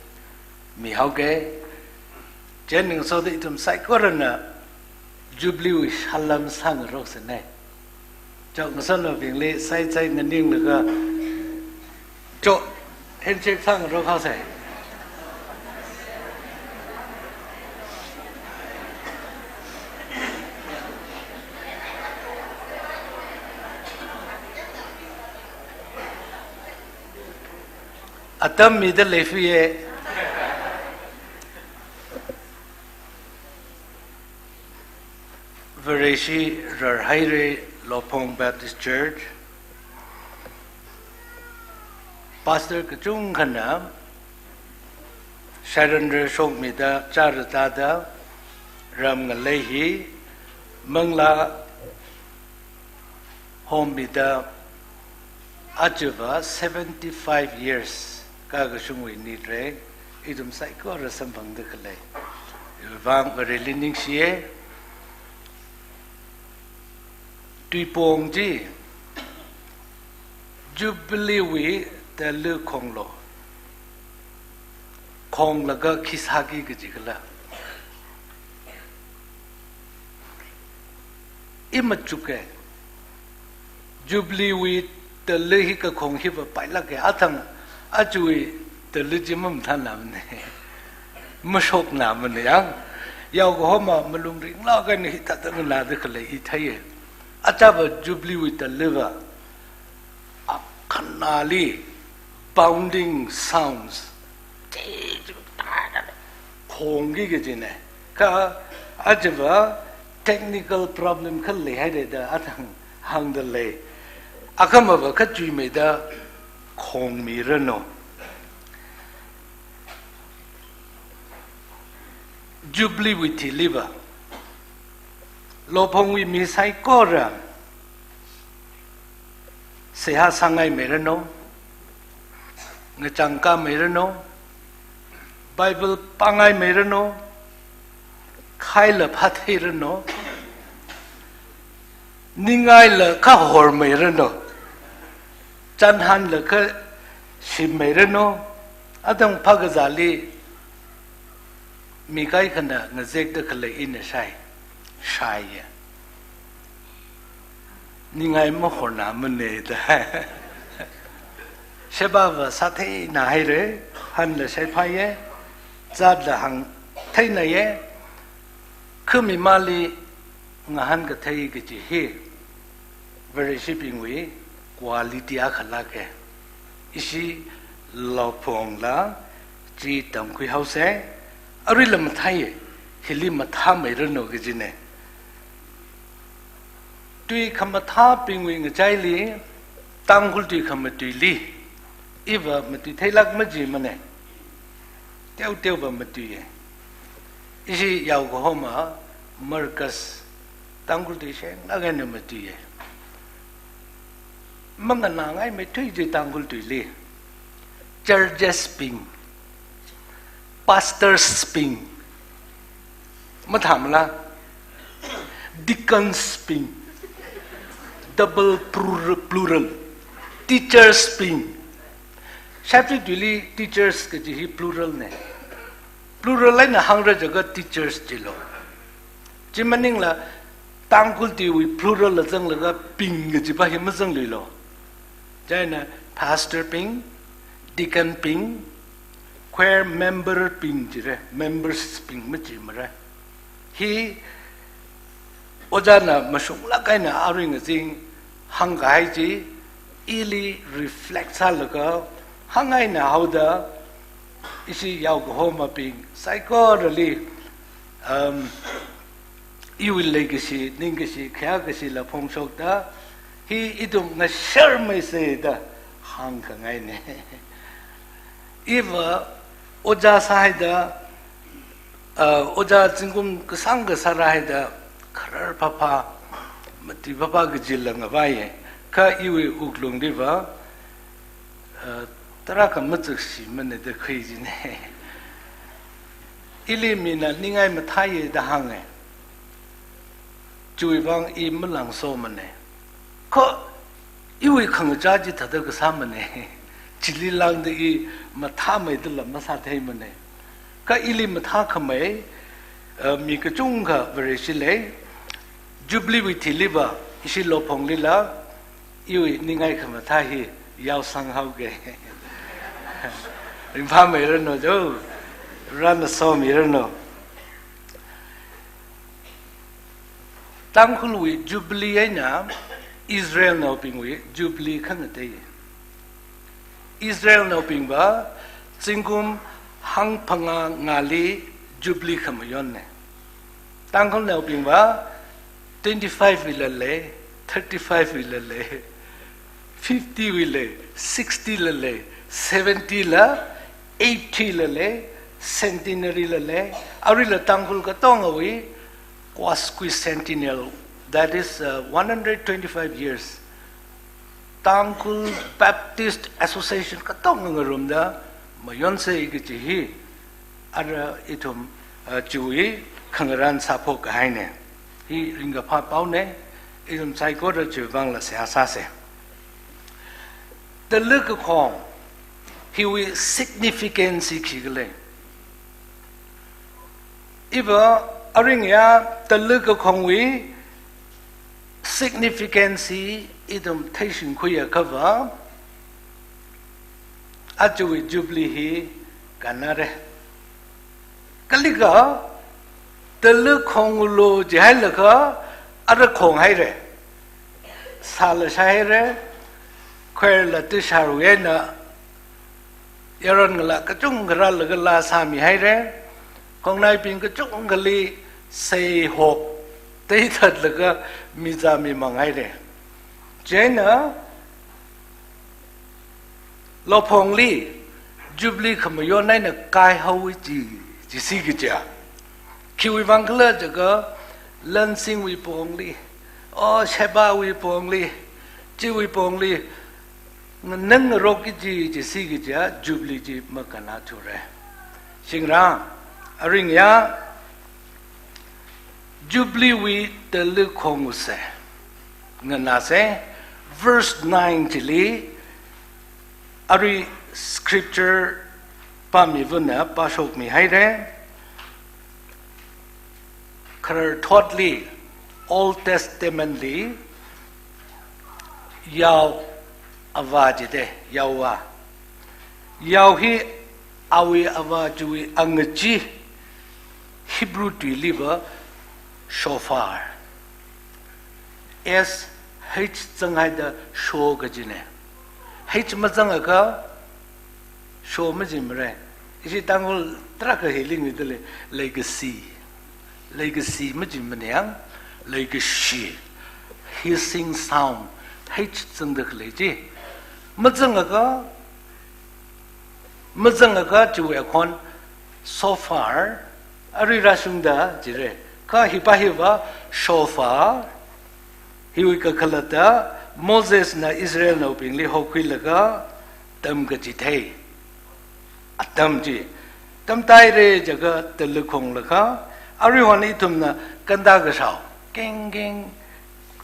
mihaoke. Chieina ngasoda ithum saikorana Jubilee wui salām sāngaroksanai. Chao, ngasotnaobingli saichai nganinglaga, chao, handshake sāngarok haosai. Atam mida leifie. Vareshi rarhaire Lophong Baptist Church. Pastor kachungkhana sharan rarshokmida chara tada ram ngalei hi manglā hommida ajava seventy-five years kakashungwui nitre, ithum saikora samphangda khalei. Vang Vareli ningshiye. Tuipong chi Jubilee wui tala khonglo. Khonglaga khi sāki kaji khala. I machuke. Jubilee wui tala hi kakhong hiva pailāke, athang ajawui tala chi mamathānamane. Mashoknamane yang. Yaokahoma malung ringlāk eina hithāda nganāda khalei i theiye. Ajava Jubilee wui talava, a, khanali pounding sounds. Khongki kajine. Kha ajava technical problem kha leihaire da athang hāngda lei. Akhamava kha chuimeida khongmiranu. Jubilee wui thiliva, Lophongwui mi saikora seihā sāngaimeiranu, ngachang kāmeiranu, Bible pāngaimeiranu, khaila phātheiranu, ningaila kahormeiranu, chānhanla kashimmeiranu, athang phākazāli mi kaikhana ngazekda khalei ina shai, shaiye. Ningai mahornamane da. Shebava sātheina haire, hanla shaiphāye, zatla hāngtheinaye, khami mali ngahānkathei kaji hi Vareshibingwui quality akha lāke. Ishi Lophongla chi tamkhui haosei, aruila mathāye, hili mathāmeiranu kajine. Tui khamathābingwui ngachaili, Tangkhul tui khamatuili, iva matuitheilāk majimane. Teoteova matuiye. Ishi yaokahoma Marcus Tangkhul tui shenglāk eina matuiye. Manganāngai maithui chi Tangkhul tuili. Churches bing, pastors bing, mathāmala, deacons bing, double plur-, plural, teachers bing. Shapshi tuili teachers kaji hi plural ne. Plural eina hāngra jiakha teachers jilo. Chi maningla Tangkhul tuiwui plural la zanglaga bing kajipa hi mazangluilo. Chieina pastor bing, deacon bing, choir member bing jire, members bing majimara. Hi ojāna mashunglāk eina aring azing hāngkahai chi, ili reflect sālaga hāngngaina haoda, ishi yaokahomabing saikorali, um, iwui leikashi, ningkashi, khayākashila phongshokta, hi ithum ngasharmeisei da hāngkhangaine. Iva ojā sāhaida, uh, ojā zingkum kasāngkha sārāhaida, kharar phāphā, mati papa kajila ngavai, kha iwui wuklungli va, eh, tarākha matsakshimana da khuijina. Ili mina ningai mathāya da hānga. Chiwui vang i malangsomana. Kha iwui khangachā chi thāda kasāmana. Chili lāngda i mathāmeida la masātheimana. Kha ili mathākhamei, eh, mi kachungkha Vareshi lei, Jubilee wui thili va, ishi Lophonglila, iwui ningai khamathā hi yaosanghaoga. Ringphāmeiranu jo, Varena somiranu. Tangkhulwui Jubilee eina Israelnaobingwui Jubilee khangatei. Israelnaobing va zingkum hangphangā ngāli Jubilee khamayonna. Tangkhulnaobing va twenty-five wuila lei, thirty-five wuila lei, fifty wuila lei, sixty la lei, seventy la, eighty la lei, centenary la lei, aruila Tangkhul katongawui quasquicentennial, that is, uh, one hundred twenty-five years. Tangkhul Baptist Association katonga ngarumda mayonsa kaji hi, ara ithum, uh, chiwui khangarān sāphok kahaina. Hi ringkaphā paona, ithum saikora chiwui vangla seihā sāsa. Talui kakhong hiwui significance hi khikhala? Iva aringya talui kakhongwui significance hi ithum theishingkhuiakha va, ajawui Jubilee hi kannara. Kalikha, talui khonglu jihailaga, ara khonghaira. Sāla shāhaira, choir la tuisharwui eina, yaron ngalā kachungkha rālaga laa sāmihaira, khongnaibing kachungkhali seihok teithatlaga mizā mimanghaira. Chieina, Lophongli, Jubilee khamayon eina kaihaowa chi, chisi kaja. Khiwui vang khala jiakha, Lansingwui pongli, o Shebawui pongli, chiwui pongli, nganang ngarok kaji, chisi kaja, Jubilee chi makannāthura. Shingra, aringya, Jubilee wui talui khongwusa. Nganāsa, verse nine chili, arui scripture pāmivana pāshokmihaira. Khararthotli, Old Testament li, yao avā jida, yaovā. Yao hi awui avā chiwui angachee, Hebrew tuiliva shofar. S H zanghaida sho kajina. H mazangakha sho majimara. Ishi Tangkhul tarākha hi lingwui tali, leikashi. Leikashi majimana yang, leikashi. Hissing sound. H zangda khalei chi. Mazangakha, mazangakha chiwui akhon shofar, arui rāshungda jira. Kha hipa hiva shofar, hiwui kakhalatta Mosesna Israelnaobingli hokhuilaga tamkachithei atam chi. Tamtaira jiakha talui khonglaga, aruihon ithumna kanda kashao, kengkeng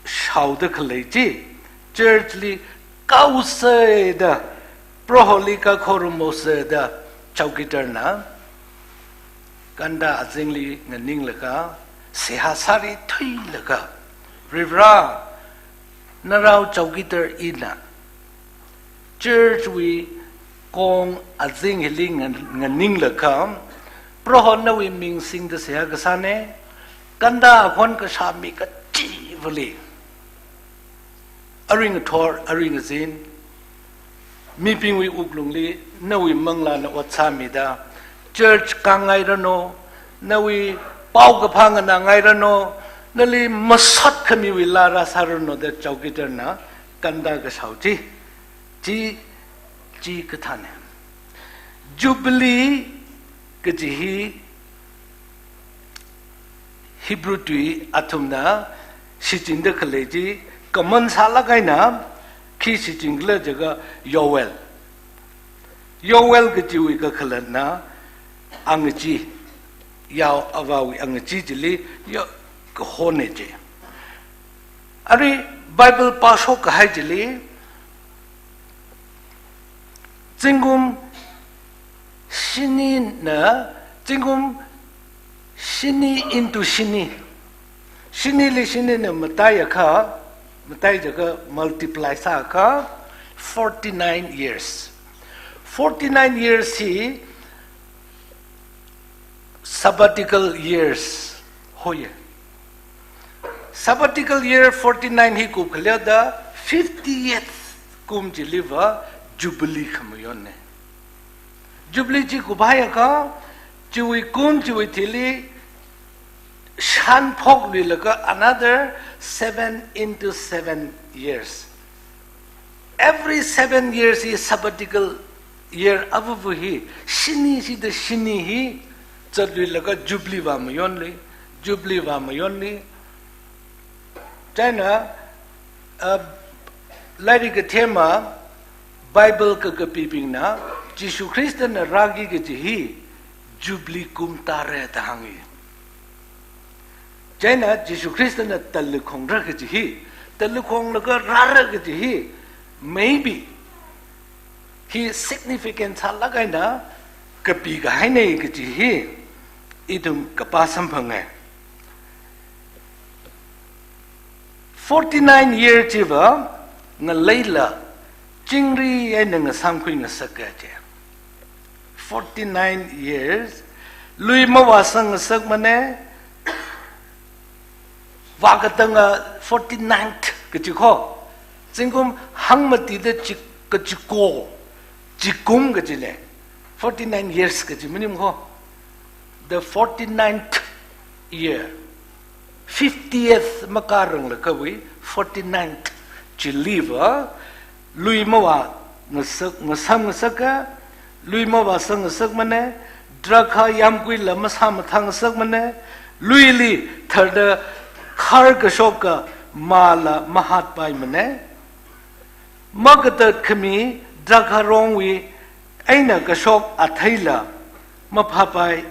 shaoda khalei chi, church li kaosa da, Proholi kakhorum mosa da, chowkidar na kanda azingli nganinglaga, seihā sārithuilaga, Varivara, narao chowkidar ina, church wui kong azing hili ngan-, nganinglaga, Proho nawui ming singda seihā kasāna, kanda akhon kashā mi kachivali, arui ngathor, arui ngazin, mibingwui wuklungli nawui manglāna ot sāmida, church kāngairanu, nawui paokaphā nganāngairanu, nali masot khamiwui laa rāsāranu da chowkidar na kanda kashao chi, chi, chikathāna. Jubilee kaji hi Hebrew tui athumna shichinda khalei chi, common sālāk eina, khi shichin khala jiakha Yoel. Yoel kachiwui kakhalatna, angachee, yao avāwui angachee chili, yo, kahona chi. Arui Bible pāshok kahai chili, zingkum shinina, zingkum shini into shini. Shinili shinina mataiakha, matai jiakha multiply sāakha, forty-nine years. Forty-nine years hi sabbatical years hoiya. Sabbatical year forty-nine hi kupkhaleoda fiftieth kum chiliva Jubilee khamayonna. Jubilee chi kuphaiakha, chiwui kum chiwui thili, shānphokluilaga another seven into seven years. Every seven years hi sabbatical year avuvu hi, shini shida shini hi, zatluilaga Jubilee vāmayonli, Jubilee vāmayonli. Chieina, uh, lairik kathema, Bible kakapibingna, Jishu Khristana rāki kaji hi, Jubilee kum tāra da hāngi. Chieina Jishu Khristana talikhongra kaji hi, talikhonglaga rāra kaji hi, maybe hi significant sālāk eina kapi kahaina kaji hi, ithum kapā samphanga. Forty-nine year chiva ngaleila chingri eina ngasāmkhui ngasaka chi. Forty-nine years, lui mavāsang ngasakmana, vākatanga forty-ninth kaji kho, zingkum hangmatida chi-, kachiko, chikum kajina, forty-nine years kaji maning kho, the forty-ninth year. Fiftieth makaranglakha wui, forty-ninth chiliva, lui mavā ngasak, ngasām ngasaka, lui mavāsang ngasakmana, drakha yāmguila masāmathā ngasakmana, luili tharda khar kashoka māla mahātpaimana, makatat khami drakha rongwui eina kashok atheila maphāpai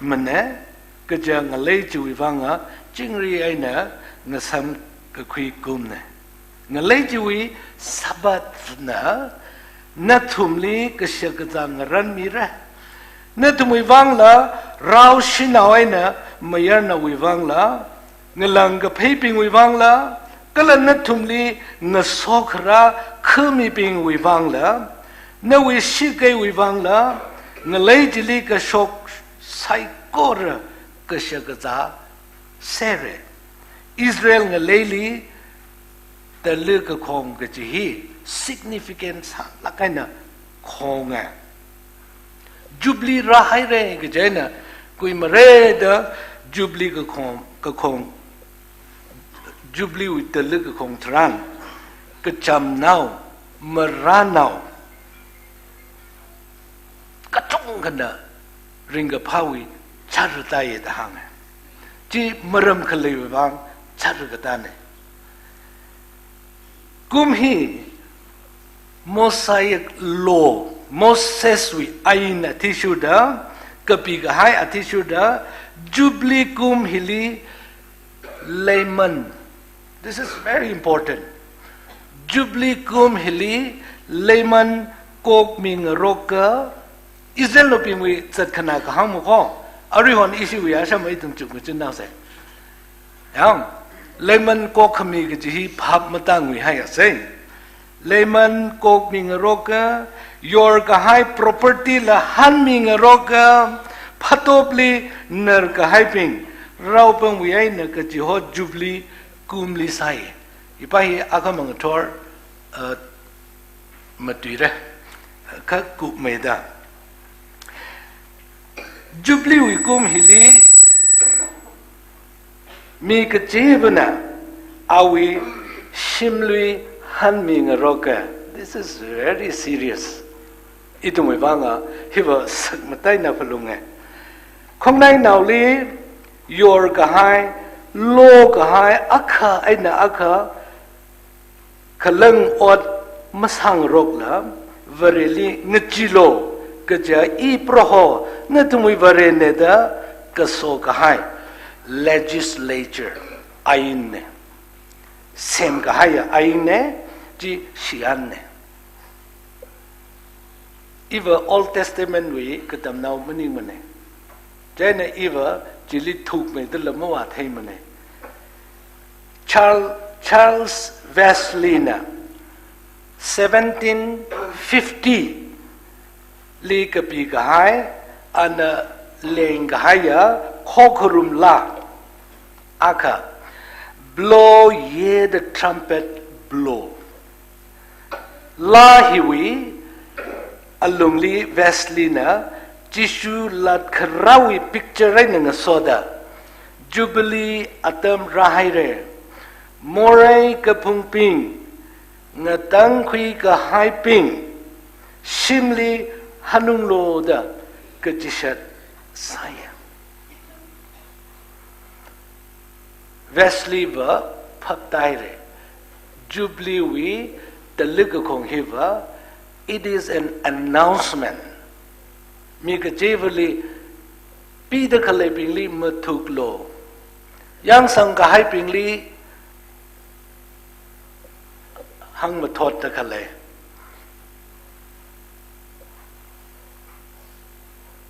mana, kaja ngalei chiwui vanga chingri eina ngasām kakhui kumna. Ngalei chiwui Sabbathna nathumli kashakazā ngaranmira. Nathumwui vangla, rao shanao eina mayarnaowui vangla, ngalang kapheibingwui vangla, kala nathumli ngasokhara khamibingwui vangla, nawui shikeiwui vangla, ngalei chili kashok saikora kashakazā sera. Israel ngaleili tala kakhong kaji hi significant sālāk eina khonga. Jubilee rāhaira kaji eina kuimarada Jubilee kakhong, kakhong, Jubilee wui tala kakhong tharan, kachamnao, marānao kachungkhana ringkaphāwui chara tāya da hānga. Chi maram khaleiwui vang chara katāna. Kum hi Mosaic law, Moseswui ain athishurda, kapi kahai athishurda, Jubilee kum hili leiman. This is very important. Jubilee kum hili leiman kokmi ngaroka, Israelnaobingwui zatkhanā kahāng makho, aruihon ishiwui asham ithum chukmajin naosei. Yang, leiman kokkhami kaji hi phap matāngwui haiasei. Leiman kokmi ngaroka, yorkahai property la hanmi ngaroka, phatopli narkahaibing, raopangwui eina kachiho Jubilee kumli sāi. Ipa hi akhamang thor, uh, matuira, kha kupmeida. Jubilee wui kum hili mi kachivana awui shimlui hanmi ngaroka. This is very serious. Ithumwui vanga hiva sakmataina phalunga. Khongnainaoli yorkahai lokahai akha eina akha khalang ot masāngarokla, Vareli ngacheelu kaja I Proho nathumwui Varena da kasokahai legislature, ainna. Semkahaiya ainna, chi shiyanna. Iva Old Testament wui katamnao maningmana. Chieina iva chili thukmeida lam mathātheimana. Charles, Charles Wesley na seventeen fifty li kapikahai, ana lengkahaiya khokharum laa akha, "Blow ye the trumpet, blow." Laa hiwui alungli Wesley na Jishu latkharāwui picture eina ngasoda, Jubilee atam rāhaira. Morei kaphungbing, ngatangkhui kahaibing, shimli hanunglu da kachishat sāya. Wesley va phaptāhaira. Jubilee wui tali kakhong hiva, it is an announcement. Mi kachivali pida khaleibingli mathuklu. Yangsang kahaibingli hāngmathotda khalei.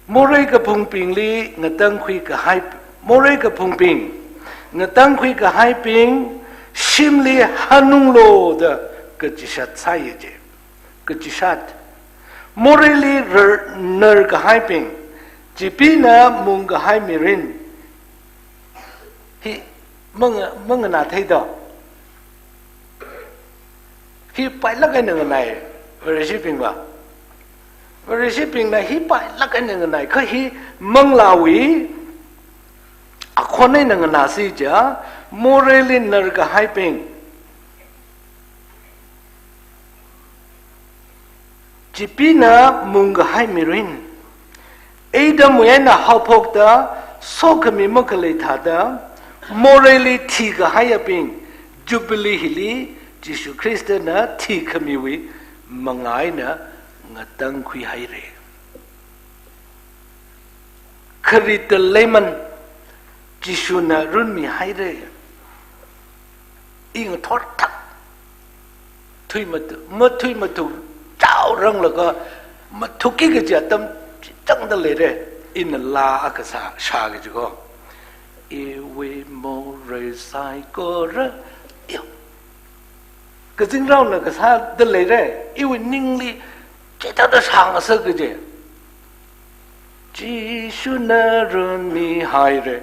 Morei kaphungbingli ngatangkhui kahai, morei kaphungbing, ngatangkhui kahaibing, shimli hanunglu da kachishat sāya je. Kachishat. Moreili rar-, nar kahaibing, chipina mung kahai mirin. Hi mang-, manganāthei do. Hi pailāk eina nganāi, Vareshibing va. Vareshibingna hi pailāk eina nganāi, kha hi manglāwui akhon eina nganāsi ja, moreili nar kahaibing, chipina mung kahai mirin. Adamwui eina haophokta sokhami makhalei thāda, moreili thikahaiyabing, Jubilee hili Jishu Khristana thikhamiwui manga eina ngatangkhuihaira. Kharit leiman Jishuna runmihaira. I ngathor thak. Thui matu-, mathui mathuk chaoranglaga mathukki kaji atam changda leira. Ina laa akha sā, shā kaji ko. Iwui morei saikora. Yo. Kazingraona kasāda leira, iwui ningli chithāda shāngasak kaji. Jishuna runmihaira.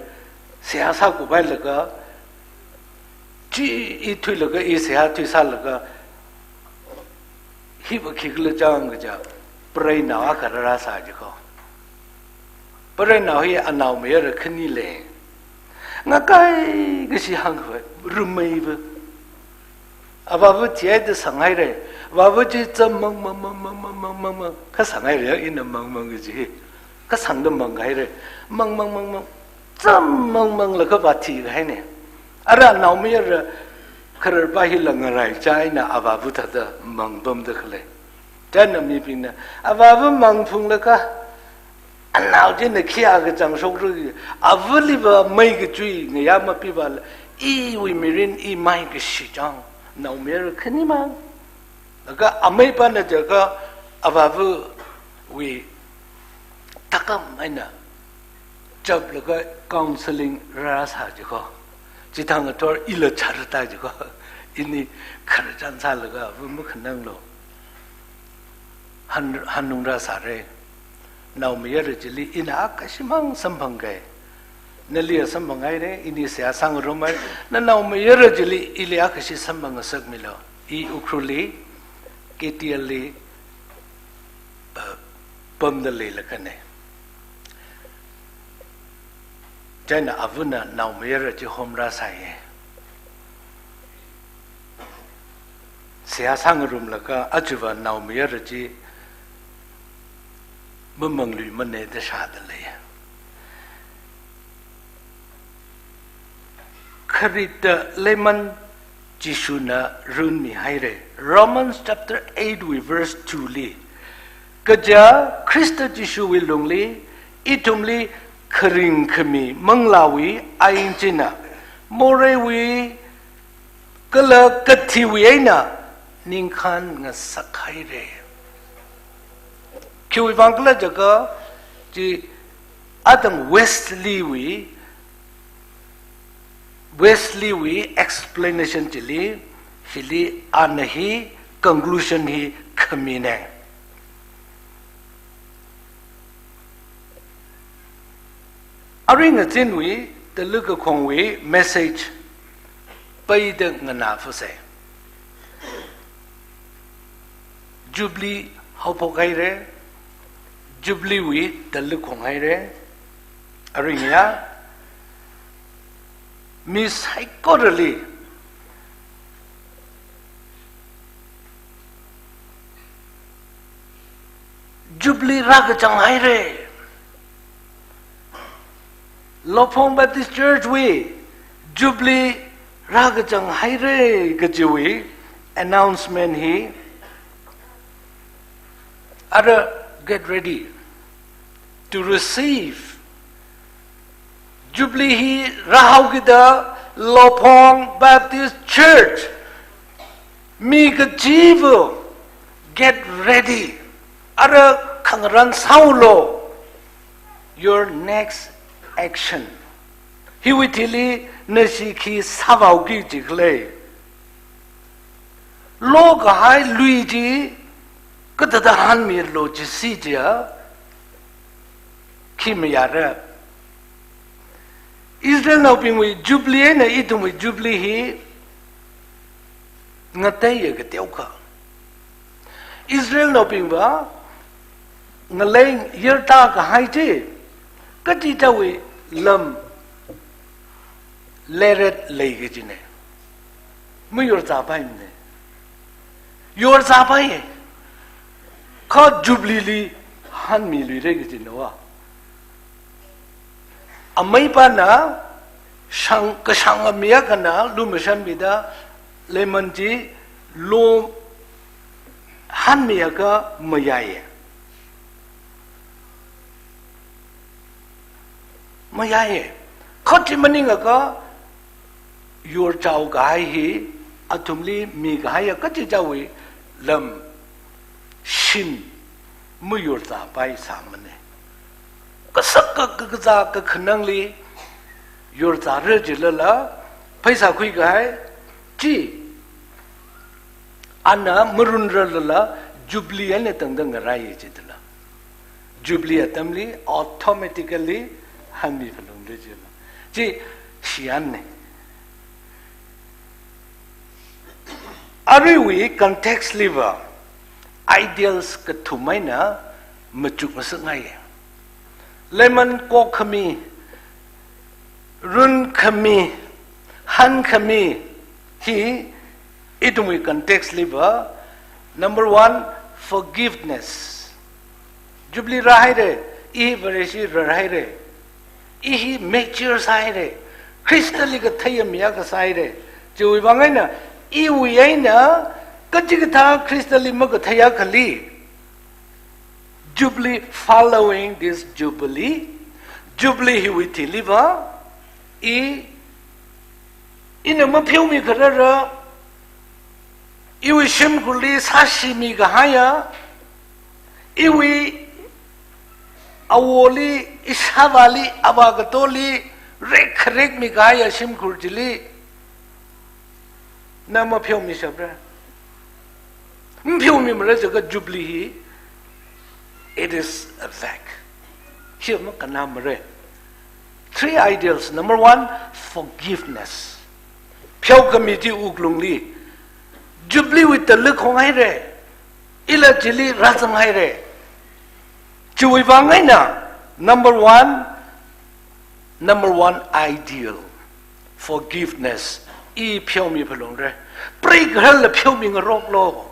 Seihā sākupailaga, chi i thuilaga, i seihā thuisālaga, hiva khikhala chang kaja, preinao akha rāsā ji ko. Preinao hi anaomayara khani lei. Ngakai kashi hāngkhavai, rumeiva. Avāva thihaida sanghaira. Avāva chi cham mang mang mang. Kha sanghaira, ina mang mang kaji hi. Kha sangda manghaira. Mang mang mang mang. Cham mang manglaga vāthi kahaina. Ara anaomayara khararpa hila ngaraichā eina avāva thāda mangpamda khalei. Chieina mibingna, avāva mangphunglaga, anao china khi akachang shokra, avāliva mei kachui ngayā mapiva, iwui mirin i maikashi chang, naomayara khani mang. Laga ameipana jiakha avāvawui thākam eina chaplaga counseling rāsā ji ko. Chithang athor ila charta ji ko. Ini khararchan sālaga avā makhananglu. Han-, hanung rāsāra. Naomayara chili ina akashimang samphangkai. Nali samphanghaira, ini seihā sāngarumhaira, nanaomayara chili ili akashi samphangngasakmilu. I Ukhrulli, K T L li, uh, pamda leilakana. Chieina avāna naomayara chi hom rāsāya. Seihā sāngarumlaga ajava naomayara chi mamangluimana da shāda lei. kharit da leiman Jishuna runmihaira. Romans chapter eight wui verse two li, kaja Khrista Jishuwui lungli ithumli kharing khami manglāwui ain china moreiwui kala kathiwui eina ningkhan ngasakhaira. Khiwui vang khala jiakha, chi atang Wesley wui, Wesley wui explanation chili, hili ana hi conclusion hi khamina. Arui ngazinwui, Tali kakhongwui message paida nganā phusai. Jubilee haophok haira, Jubilee wui Tali khong haira, arui ngayā, mi saikorali Jubilee rākachang haira. Lophong Baptist Church wui Jubilee rākachang haira kajiwui announcement hi. Ara, get ready to receive Jubilee hi rāhaokida Lophong Baptist Church mi kachiva̱, get ready. Ara khangarān sāhaolu. Your next action. Hiwui thili nashi khi sāvāhaoki jikhala. Lokahai lui chi kathāda hanmilu jisi chiya, khi mayāra. Israelnaobingwui Jubilee eina ithumwui Jubilee hi ngateiya kateokha. Israelnaobingva ngalei yarta kahai chi, kachichāwui lam leiret lei kajina. Mayorzāpaimana. Yorzāpai. Kha Jubilee li hanmiluira kajina va. Ameipana shang, kashang amiya kana lumashanmida leiman chi lo hanmiakha mayāya. Mayāya. Kha chi maningakha yorchao kahai hi, athumli mikahaiya kachichāwui lam shin mayorzāpai sāmana. Kasak ka, kakazā kakhanangli yorzāra jilala, pheisā khuikahai chi ana marunrarlala, Jubilee eina tangda ngaraiya jidala. Jubilee atamli automatically hanmi phalungra jila. Chi shiyanna. Aruiwui context liva ideals kathum eina machuk masakngaiya. Leiman kokkhami, runkhami, hankhami hi ithumwui context liva, number one, forgiveness. Jubilee rāhaira, i hi Vareshi rarhaira, i hi mature sāhaira, Khristali katheiya mi akha sāhaira. Chiwui vang eina, iwui eina kachikathā Khristali makatheiya akhali, Jubilee, following this Jubilee, Jubilee hiwui thiliva, i, ina mapheomikharara, iwui shimkhurli sāshimi kahaiya, iwui awoli, ishāvāli, avā katoli, rekkharekmi kahaiya shimkhur chili, na mapheomishapra. Mapheomimara jiakha Jubilee hi, it is a fact. Hi makanamara. Three ideals. Number one, forgiveness. Pheokhami chi wuklungli. Jubilee wui tali khonghaira. Ila chili rāzanghaira. Chiwui vang eina, number one, number one ideal, forgiveness. I pheomi phalungra. Preigahalla pheomingaroklu.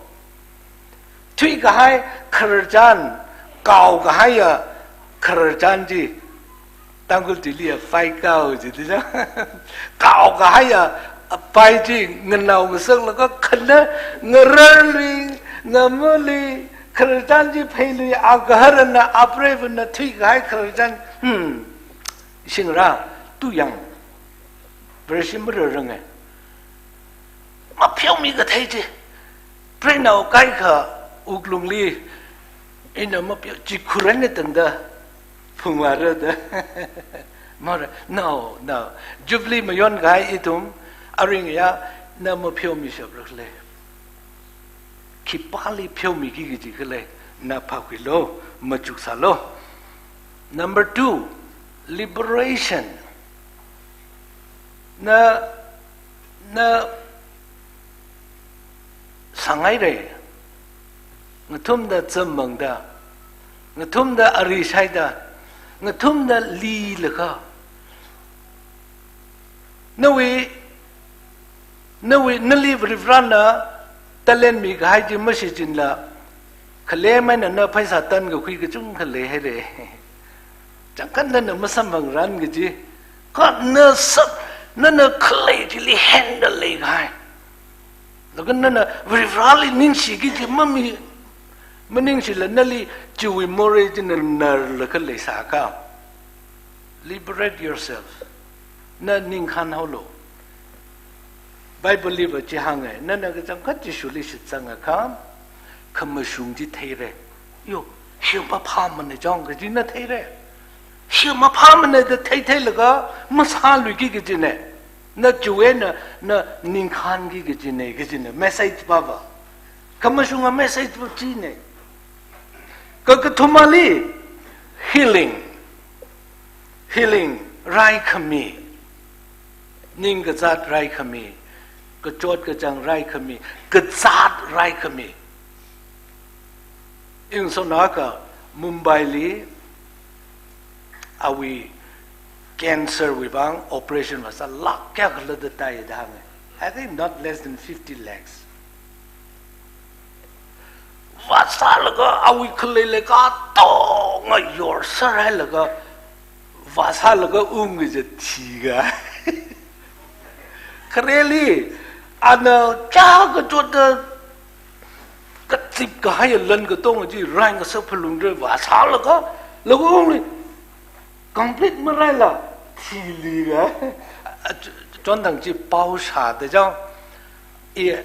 Thuikahai khararchan, kaokahaiya khararchan chi, Tangkhul chili ya pai kao ji di ja. Kao kahai ya, pai chi nganao ngasaklaga khanna ngararli, ngamali, khararchan chi pheili, agaharana, apreivana thuikahai khararchan. Hmm. Shingra, tu yang. Vareshi mararang e. Mapheomi kathei chi. Preinao kaikha wuklungli ina mapheomi chi khuran ne tangda phungwara da. Mara, no, no. Jubilee mayon kahai ithum, aring ya, na mapheomi shaprak le. Khipāli pheomiki kaji khalei, na phākhuilu, machuksālu. Number two, liberation. Na, na sāngaire. Ngathumda zammangda, ngathumda ari shaida, ngathumda lilaga. Nawui, nawui, nali Varivarana talent mikahai chi mashichinla, khalei maina na pheisā tankakhui kachungkha leihaire. Changkhat nana masamphangran kaji, kha na sap, nana khalei chili handle leikahai. Laga nana Varivarali ningshiki kaji mami, maningshila nali chiwui morei china narlaga leisāka. Liberate yourself. Na ningkhān haolu. Bible liva chi hānga, nana kachangkhat Jishuli shitsangakha, khamashung chi theire. Yo, hi maphāmana jong kaji na theire. Hi maphāmana da theitheilaga, masāluiki kajine. Na chiwui eina, na ningkhānki kajine, kajine. Message pava. Khamashunga message pa chine. Kakathumali, healing. Healing, raikhami. Ning kazāt raikhami. Kachot kachāng raikhami. Kazāt raikhami. Ina sonaka Mumbaili awui cancer wui vang operation vāsā lakh kayākhala da tai da hānga. I think not less than fifty lakhs. Vāsālaga awui khalei leikai katonga yorser hailaga vāsālaga ungki kaja thika. Khareli, ana kayākha chotda kazip kahai lan katonga chi rai ngasak phalungda vāsālaga, laga ungli complete maraila thilika. A, ch-, chonthang chi pao shāda jao. I,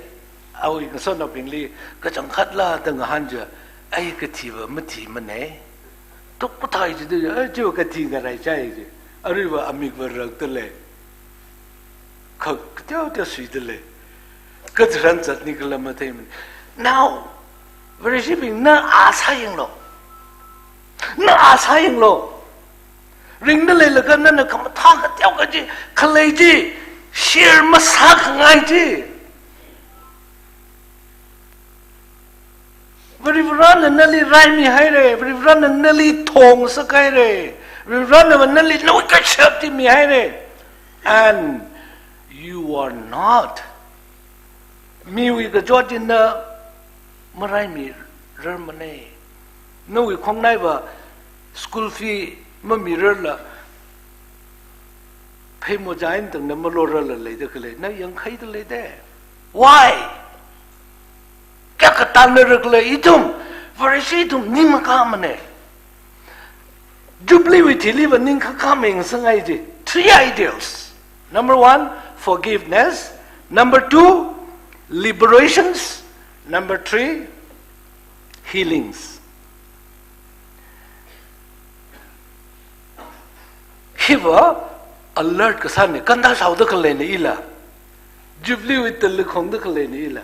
awui ngasotnaobingli, kachangkhatla da ngahān ja, ai kathiva mathimana. Tukpathai jida, ai chiva kathi ngarai chai ji. Aruiva amikva rakda lei. Kha, kateoteo suida lei. Katharan zatni kala matheimana. Now, Vareshibing na asā yanglu. Na asā yanglu. Ringda leilaga nana khamathā kateokha chi, khalei chi, share masākhangai chi. Varivarana nali raimihaire, Varivarana nali thongsak haire, Varivarana nali nawui kashap chi mihaire. And you are not. Miwui kachot eina maraimirarmana. Nawui khongnaiva school fee mamirarla, pheimoja eina tangda malorarla leida khalei, na yangkhaida leida. Why? Kayākha tanna rakhala ithum, Vareshi ithum ning makāmana. Jubilee wui thiliva ningkhakha meng sangai ji. Three ideals. Number one, forgiveness. Number two, liberations. Number three, healings. Hiva alert kasāna, kanda shaoda khaleina ila. Jubilee wui tala khongda khaleina ila.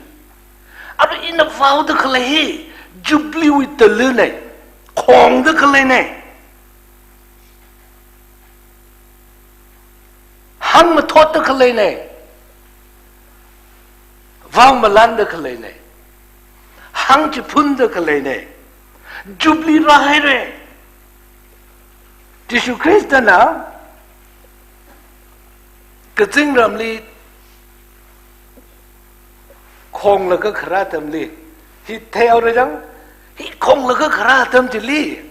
Aro ina vaoda khalei hi, Jubilee wui talana, khongda khaleina. Hāngmathotda khaleina. Vaomalanda khaleina. Hāngchiphunda khaleina. Jubilee rāhaira. Jishu Khristana kazingramli khonglaga kharā atamli, hi theihaora jang, hi khonglaga kharā atam chili,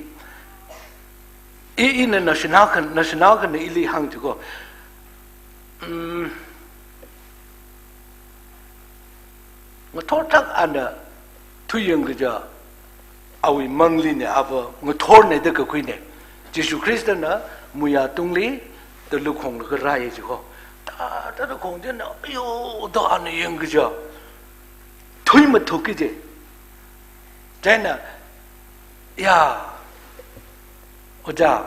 I, ina national kan, national kan ili hāng jiko. Mm. Ngathorthak ana thuiyang kaja awui mangli ne, ava ngathor ne da kakhui ne. Jishu Khristana muiya tungli talu khonglaga rāya jiko. Ta, ta, ta khong jina, ayo, da ana yang kaja. Thui mathuk kije. China, ya, Ojā,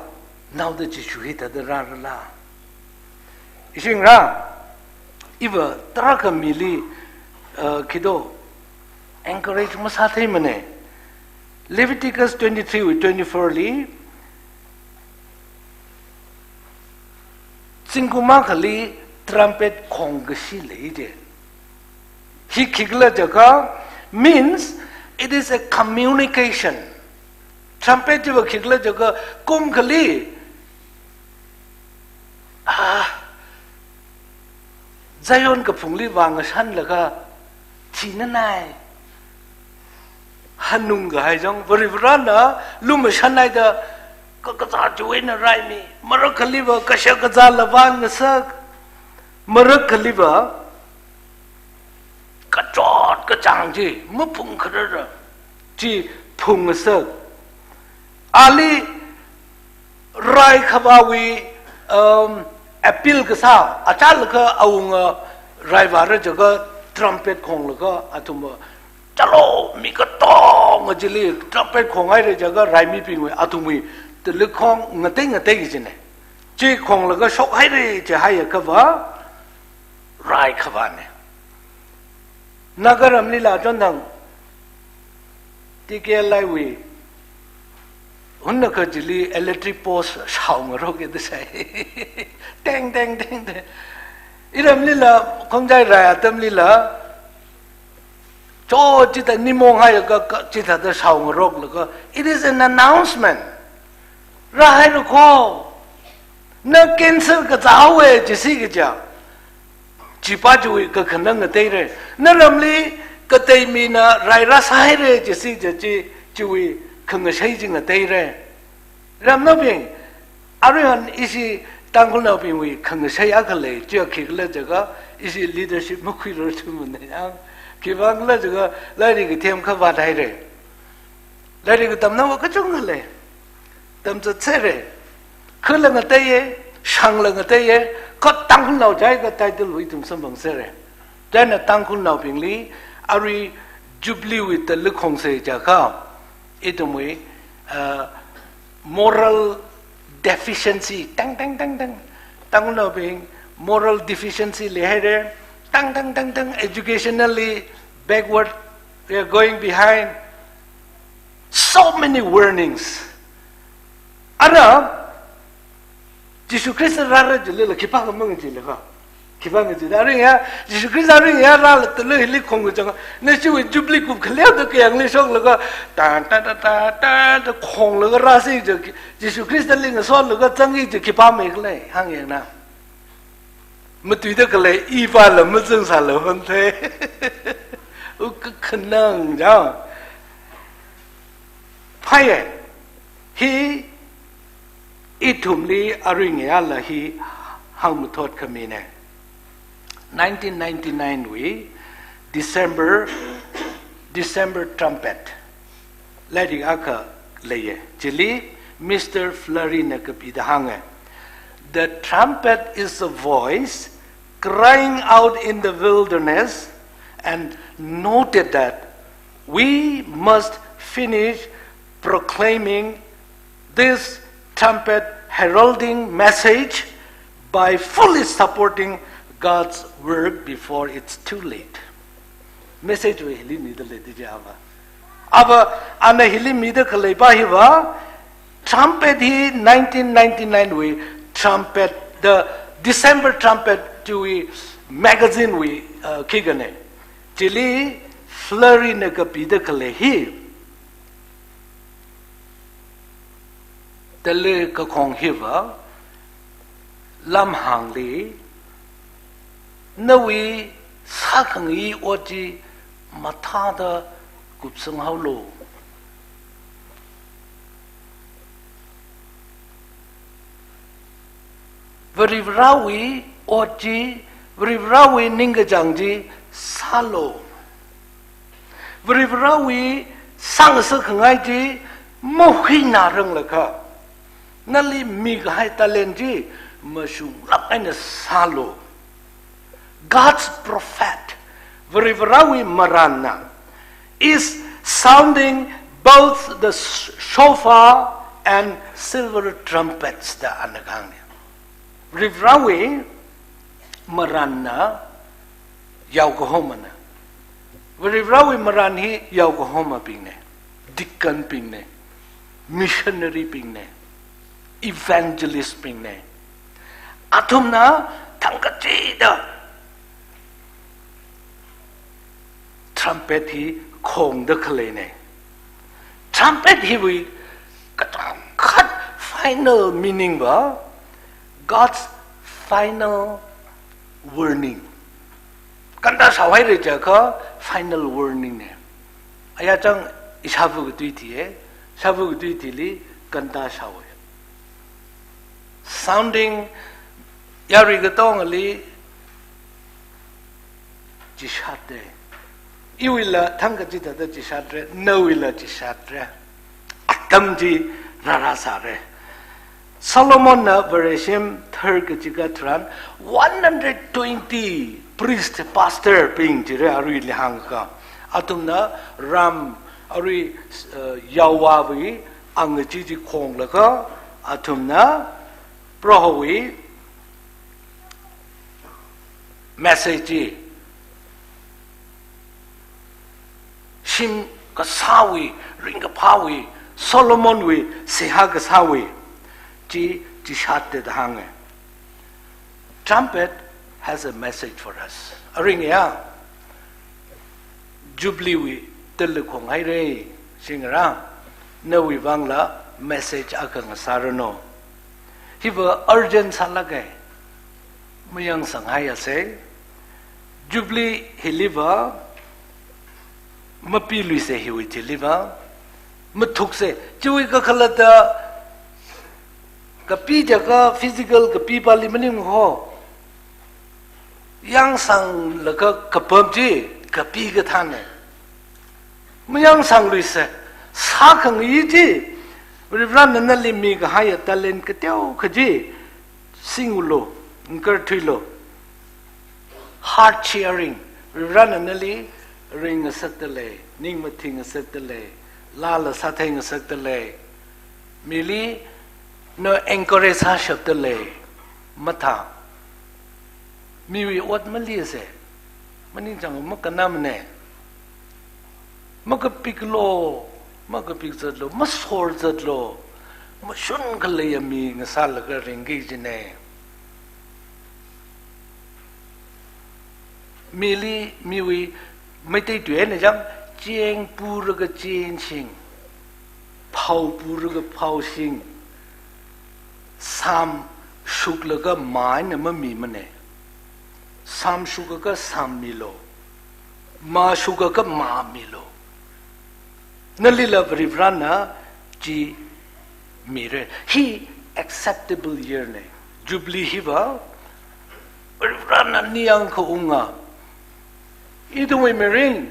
naoda Jishu hithāda rārala. Ishingra, iva tarākha mili, uh, khi do, encourage masātheimane. Leviticus twenty-three wui twenty-four li, zingkum akhali trumpet khongkashi lei je. Hi khikhala jiakha means it is a communication. Trumpet chiva khikhala jiakha kum khali, ah, Zion kaphungli vāngashanlaga, thinanai, hanung kahai jang, Varivarana lumashanhaida, ka, kazā chiwui eina raimi, marak khaliva kashak kazāla vāngasak, marak khaliva kachot kachāng chi maphungkharara chi phungngasak. Ali rai khavāwui, um, appeal kasā, achālakha awunga rai vāra jiakha trumpet khonglaga athumva, chalo, mi katonga chili trumpet khonghaira jiakha raimibingwui, athumwui talu khong ngatei ngatei kajine. Chi khonglaga shokhaira jihaiakhava, rai khavāne. Nagaramlila chonthang T K L I wui, hunna kha chili electric post shaongaroka da sai. Teng, teng, teng, teng. Iramlila, Khongjai rai atamlila, cho chithā nimong haiakha, kha chithāda shaongaroklaga, it is an announcement. Rāhaira kho. Na cancel kazāhaowa jisi kaja. Chipa chiwui kakhanang ngateira. Naramli katei mina rai rāsāhaira jisi kaja chi, chiwui khangashei chi ngateira. Ramnaobing, aruihon ishi Tangkhulnaobingwui khangashei akha lei, chiya khikhala jiakha ishi leadership makhuirar thumana yang. Khivangkhala jiakha lairik kathem khavāt haira. Lairik katamnaova kachungkha lei. Tamzatserra. Khala ngateiya, shangla ngateiya, kha Tangkhulnao jiakha title wui ithum samphangserra. China Tangkhulnaobingli, arui Jubilee wui talu khongsa jiakha, ithumwui, uh, moral deficiency, tang, tang, tang, tang. Tangkhulnaobing, moral deficiency leihaira, tang, tang, tang, tang, educationally backward, we are going behind. So many warnings. Ara, Jishu Khrista rāra jilila khipākha mangachila kha. Khipā ngachila. Aringya, Jishu Khrista aringya rāla talu hili khong kachang. Na chiwui Jubilee kup khaleoda kayāngli shoklaga, ta, ta, ta, ta, ta, ta, khonglaga rāsi ja, Jishu Khristali ngasonlaga zangki ja khipā mei khalei, hāngyangna. Matuida khalei, ipāla mazangsāla honthei. U kakhanang jao. Phāya, hi ithumli aringayala hi hāngmathot khamine. Nineteen ninety-nine wui December, December trumpet. Lairik akha leiya. Chili Mister Fleury na kapida hānga. The trumpet is a voice crying out in the wilderness, and noted that we must finish proclaiming this trumpet heralding message by fully supporting God's work before it's too late. Message va hili mida lei da jiya va. Ava, ana hili mida khaleipa hiva, trumpet hi nineteen ninety-nine wui trumpet, the December trumpet chiwui magazine wui, uh, khikha ne. Chili Fleury na kapida khalei hi. Talu kakhong hiva, lamhāngli, nawui sākhangai ot chi mathāda kupsanghaolu. Varivarāwui ot chi, Varivarāwui ningkachāng chi sālu. Varivarāwui sāngasakkhangai chi mahuināranglakha, nali mikahai talent chi mashunglāk eina sālu. God's prophet, Varivarāwui marānna, is sounding both the sh-, shofar and silver trumpets da ana kahāngna. Varivarāwui marānna yaokahomana. Varivarāwui marān hi yaokahomabingna, deaconbingna, missionarybingna, evangelistbingna. Athumna thangkachida trumpet hi khongda khaleina. Trumpet hiwui katongkhat final meaning va God's final warning. Kanta shao haira jiakha final warning na. Aya chang ishāva katui thiya, ishāva katui thili kanta shaowa. Sounding yarui katongali chishāta. Iwuila thangkachida chishātra, nawuila chishātra. Atam chi rārāsāra. Solomonna Vareshim tharkachika tharan one hundred twenty priest, pastorbing chira aruili hāngkha. Athumna ram arui, uh, yaovāwui angachee chi khonglaga athumna Prohowui message chi shim kasāwui, ringkaphāwui, Solomonwui seihā kasāwui chi, chishāta da hānga. Trumpet has a message for us. Aring ya, Jubilee wui tala khong haira, shingra, nawui vangla message akha ngasāranu. Hiva urgent sālāka, mayangsang haiyasa. Jubilee hiliva mapiluisa, hiwui thiliva mathuksa. Chiwui kakhalatta kapi jiakha physical kapi pali maningho. Yangsanglaga kapam chi kapi kathāna. Mayangsangluisa, sākhangayi chi, Varivarāna nali mikahaiya talent kateokha chi singulu, ngakarthuilu. Heart sharing, Varivarāna nali ringngasakta lei, ning mathingngasakta lei, laala sātheingasakta lei, mili na encourage sāshapta lei, mathā. Miwui ot maleisa, maningchāng makannamana. Makapiklu, makapik zatlu, masor zatlu, mashun khaleiya mi ngasālaga ringki kajina. Mili, miwui Meitei tui eina chang, cheng puraga chengshing, phao puraga phaoshing, sam shuklaga mā eina mamimana. Sam shukakha sam milu, mā shukakha mā milu. Nalila Varivarāna chi mira. Hi acceptable year na. Jubilee hiva Varivarāna ningyāng kaunga. Ithumwui mirin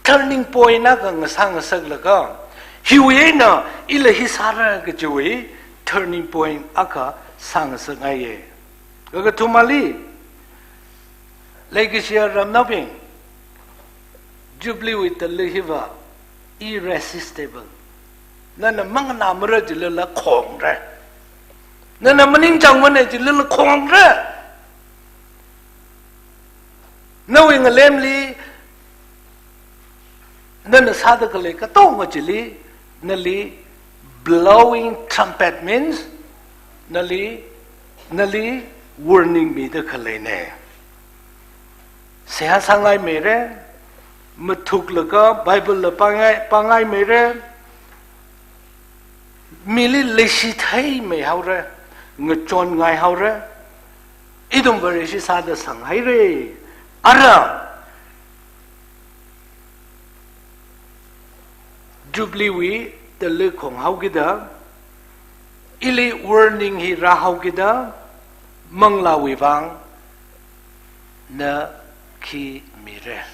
turning point akha ngasā ngasaklaga, hiwui eina ila hi sāra kajiwui turning point akha sāngasakngaiya. Kakathumali, leikashiya ramnaobing, Jubilee wui tala hiva irresistible. Nana manganāmara jilala khongra. Nana maningchāngmana jilala khongra. Nawui ngalemli nana sāda khalei katonga chili, nali blowing trumpet means nali, nali warning mida khaleina. Seihā sāngaimeira, mathuklaga Bible la pāngai, pāngaimeira, mili leishithei meihaora, ngachonngaihaora, ithum Vareshi sāda sanghaira. Ara Jubilee wui tala khonghaokida, ili warning hi rāhaokida, Manglāwui vang na khi mira.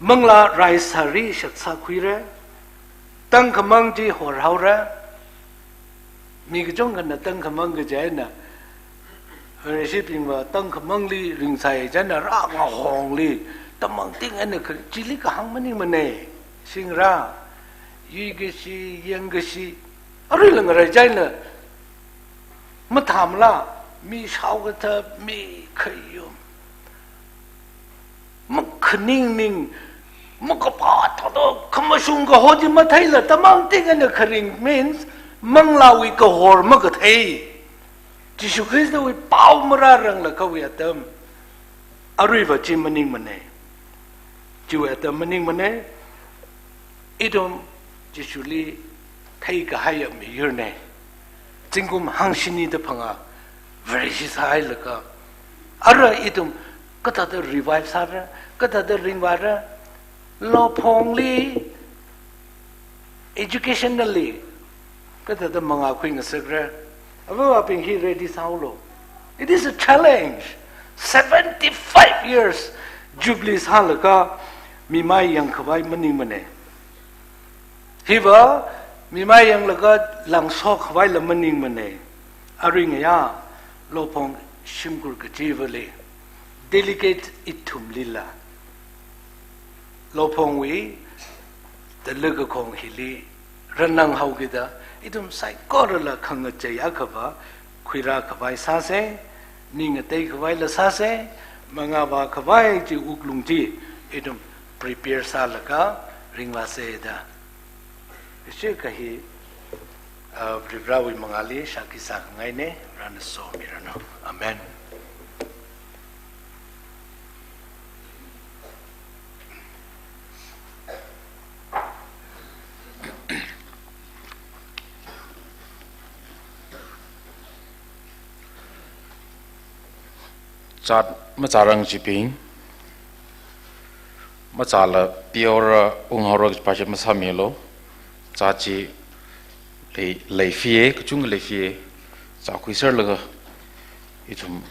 Manglā rai sāri shaksā khuira. Tangkhamang chi horhaora. Mi kachungkhana tangkhamang kaji eina, Vareshibingva tangkhamangli ringsai chieina rāngahongli, tamang ting eina kha-, chili kahāng maningmana. Shingra, yuikashi, yangkashi, aruila ngarai chieina, mathāmala, mi shaokathā, mi khayum. Makhaningning, makapā thāda, khamashung kaho chi matheila, tamang ting eina kharing means, manglāwui kahor makathei. Jishu Khristawui pao marāranglakha wui atam. Aruiva chi maningmana. Chiwui atam maningmana. Ithum Jishuli theikahaiya miyurna. Zingkum hangshini da phangā Vareshi sāhailaga, ara ithum kathāda revive sāra, kathāda ringvāra, Lophongli, educationally, kathāda mangā khuingasakra. Avāvabing hi ready sāhaolu. It is a challenge. Seventy-five years Jubilee sālaga mimai yangkhavai maningmana. Hiva mimai yanglaga langsokhavaila maningmana. Aringaya, Lophong shimkhur kachivali, delegate ithumlila, Lophongwui talakakhong hili rananghaokida, ithum saikorala khangachei akhava khuirākhavai sāsa, ning ateikhavaila sāsa, mangāvākhavai chi wuklung chi ithum prepare sālaga ringvāsa da. Ishi kahi, ah, Varivarawui mangāli shākhi sākhangaina, Varena somiranu. Amen. Zat mazārang kachibing, mazāla pihaora unghaora kaji pa chi masāmilu. Zat chi lei, leifiya, kachungkha leifiya, zākhuiserlaga ithum,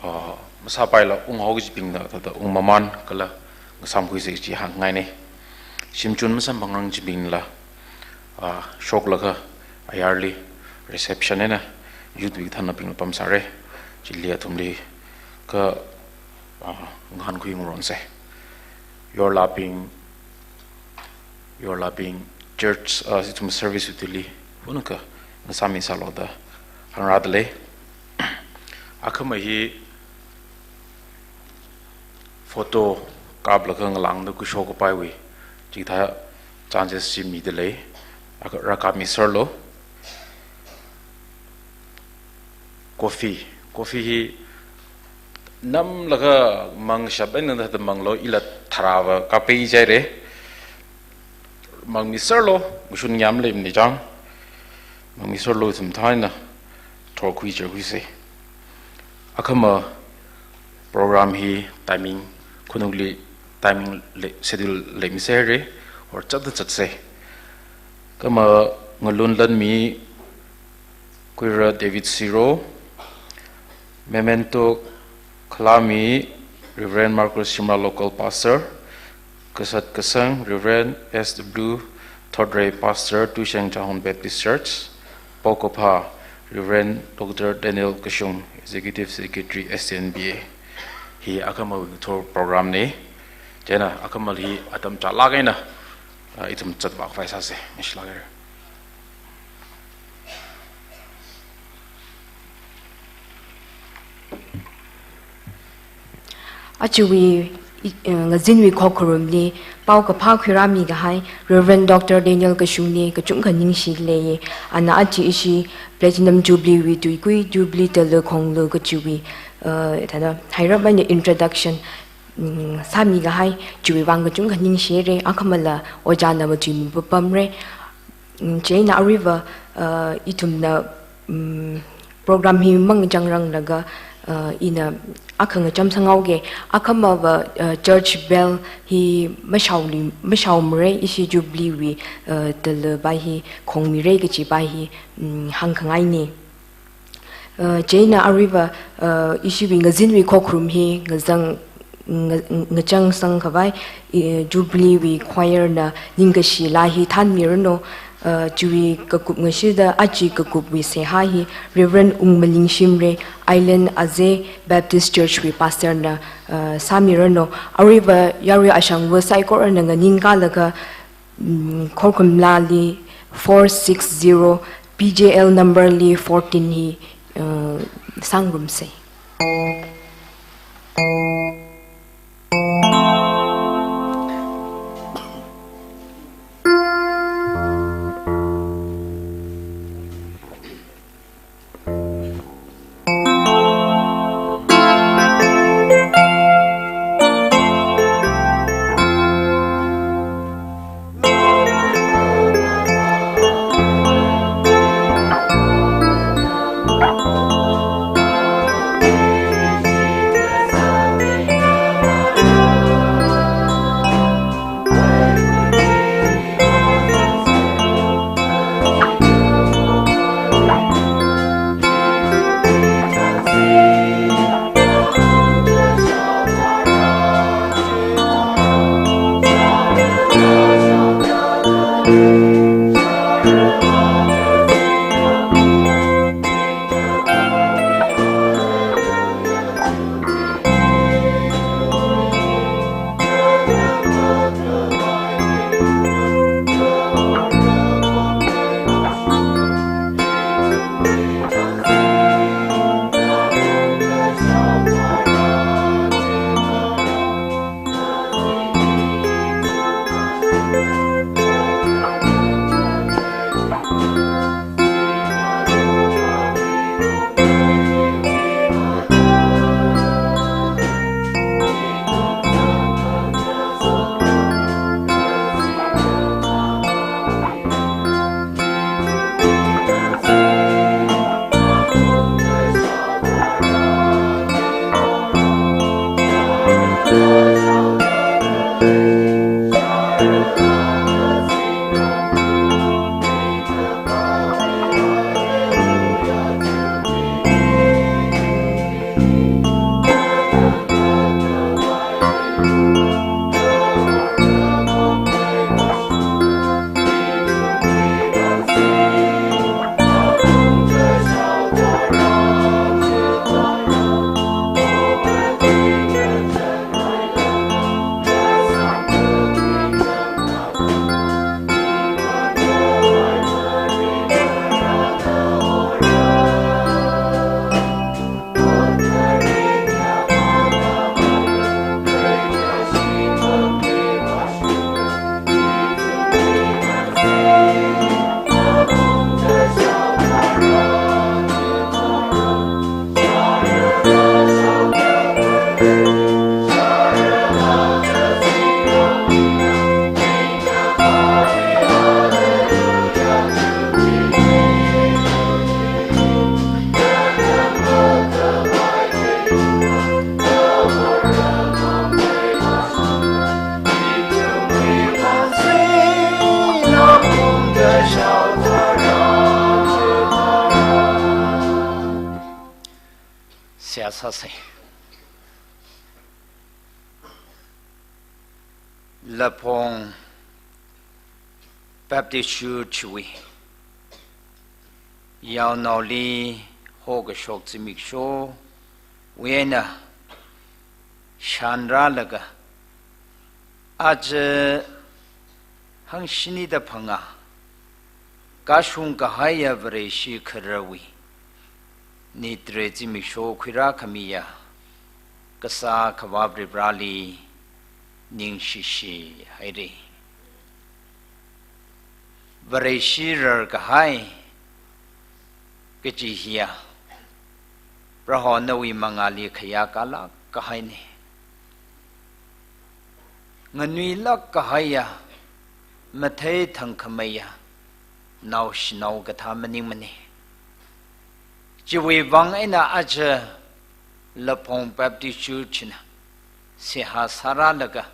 ah, masāpaila unghao kachibingna thāda ungmamān kala ngasāmkhuisa chi hāngngaina. Shimchun masamphangrang kachibingla, ah, shoklaga ayarli reception eina youth wui kathānnabingla pamsāra. Chili athumli kha, ah, ngahānkhui ngaronsa. Yorlabing, yorlabing church, ah, ithum service wuitili, phunakha ngasāmisālu da hāngrādalei. Akhama hi photo kaplaga ngalāngda khuishokapaiwui chikathā chances chi midalei. Akha rākapmiserlu. Coffee. Coffee hi namlaga mangshap eina thāda manglu, ila tharāva kapai jihaira. Mangmiserlu, ngushun ngyam leimani chang. Mangmiserlu, ithum thāina thorkhui cherkhuisa. Akhama program hi timing, khanukli timing lei, schedule leimiserra, or zatda zatsa. Akhama ngalun lanmi khuira David Siro, memento khalāmi Reverend Marcus Shimrah, local pastor, kasat kasang Reverend S W Thotrei, pastor, Tuishang Chahon Baptist Church, paokaphā Reverend Doctor Daniel Kashung, Executive Secretary, S T N B A. Hi akhamawui ngathor program na. Chieina akhamali atam chālāk eina, ah, ithum zatvākhavai sāsa. Ningshilāka. Ajawui, i-, eh, ngazinwui khokharumli paokaphā khuirāmikahai Reverend Doctor Daniel Kashungli kachungkha ningshilei. Ana aja ishi Platinum Jubilee wui tuikui, Jubilee talakhonglu kajiwui, eh, thāda hairap eina introduction, mm, sāmikahai chiwui vang kachungkha ningshira. Akhamala ojāna matuimi papamra. Mm, chieina aruiva, uh, ithumna, mm, program hi mangachangranglakha, uh, ina akha ngacham sanghaoga, akhamava, uh, church bell hi mashaoli, mashaomara, ishi Jubilee wui, uh, talapai hi khongmira kajipai hi, mm, hāngkhangaina. Uh, chieina aruiva, uh, ishiwui ngazinwui khokharum hi ngazang, nga-, ngachangsang khavai, i, Jubilee wui choir na ningkashi laa hi thanmiranu, uh, chiwui kakup ngashida aja kakupwui seihā hi Reverend Ungmaling Shimray, Island Aze Baptist Church wui pastor na, uh, sāmiranu. Aruiva yarui ashangva saikorana nganingkalaga, mm, khokharum laali four six zero, P J L number li fourteen hi, uh, sāngarumsa. Seihā sāsa. Laphong Baptist Church wui yaonaoli hokashok zimikshowui eina shānrālaga, aja hangshini da phangā kashung kahaiya Vareshi khararwui nitare zimiksho khuirākhamiya Kasā Akhava Varivarāli ningshishi haira. Vareshi rarkahai kaji hiya Proho nawui mangāli khayākalāk kahaina. Nganuilāk kahaiya, matheithangkhameiya naoshinao kathā maningmana. Chiwui vang eina aja Laphong Baptist Church na seihā sārālaga,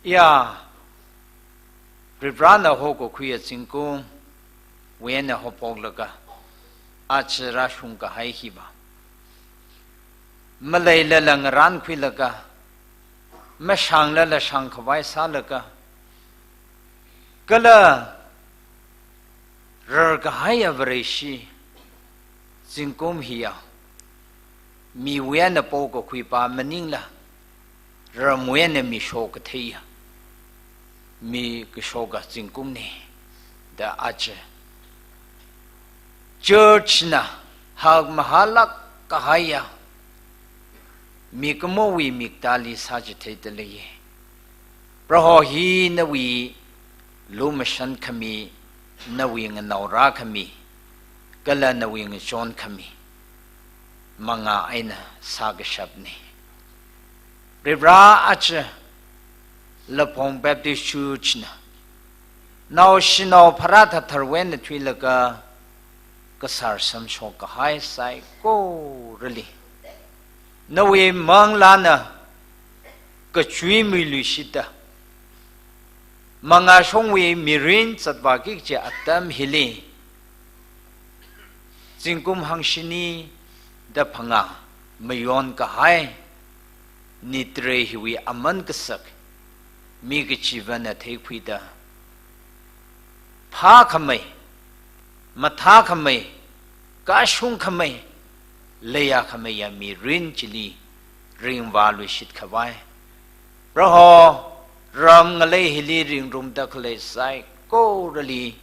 ya, Varivarāna hokakhuiya zingkumwui eina haophoklaga, aja rāshung kahai hiva, maleilala ngarānkhuilaga, mashānglala shāngkhavai sālaga, kala rarkahaiya Vareshi, zingkum hiya miwui eina pokakhui pa maningla, ramwui eina mi shokatheiya, mi kashoka zingkumna da aja church na hakmahālāk kahaiya mikumowui miktāli sāchitheida leiya. Proho, hi nawui lumashan khami, nawui nganaorā khami, kala nawui ngachon khami mangā eina sākashapna. Varivara, aja Laphong Baptist Church na naoshinao pharā thatharwui eina thuilaga kasār samshok kahai saikorali nawui manglāna kachuimui luishita, mangāshongwui mirin zatvāki kaji atam hili, zingkum hangshini da phangā mayon kahai nitare hiwui aman kasak mi kachivana theikhuida, phākhamei, mathākhamei, kashungkhamei, leiyakhameiya mirin chili ringvāluishit khavai, Proho, ram ngalei hili ringrumda khalei saikorali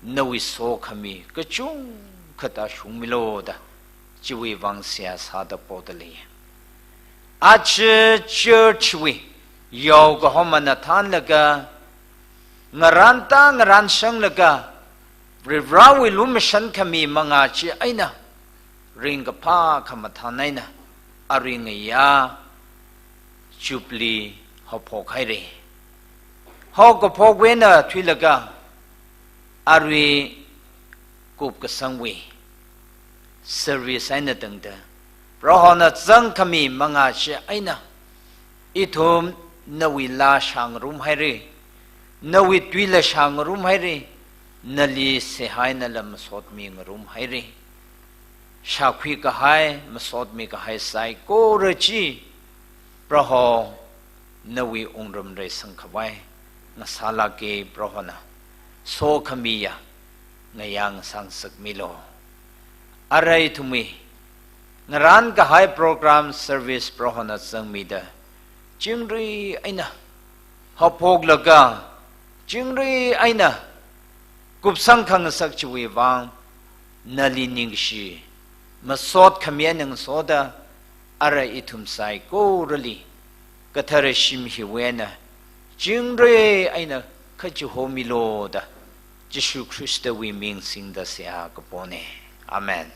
nawui sokhami kachungkha tāshungmilu da chiwui vang seihā sāda poda lei. Aja church wui yaokahomana thānlaga, ngarānta ngarānshanglaga, Varivarawui lumashan khami mangā chi eina ringkaphā khamathān eina arui ngayā Jubilee haophok haira. Haokaphokwui eina thuilaga arui kupkasangwui service eina tangda, Prohona zangkhami mangā chi eina ithum nawui laa shāngarum haira, nawui tuila shāngarum haira, nali seihā einala masotmi ngarum haira. Shākhui kahai, masotmi kahai saikora chi, Proho, nawui wungram reisang khavai ngasālāka. Prohona sokhamiya ngayā ngasāngasakmilu. Arui ithumwui ngarān kahai program service Prohona zangmida, chingri eina haophoklaga, chingri eina kupsang khangasak chiwui vang nali ningshi, masot khami eina ngasoda, arui ithum saikorali kathara shim hiwui eina chingri eina kachihomilu da Jishu Khristawui ming singda seihā kapona. Amen.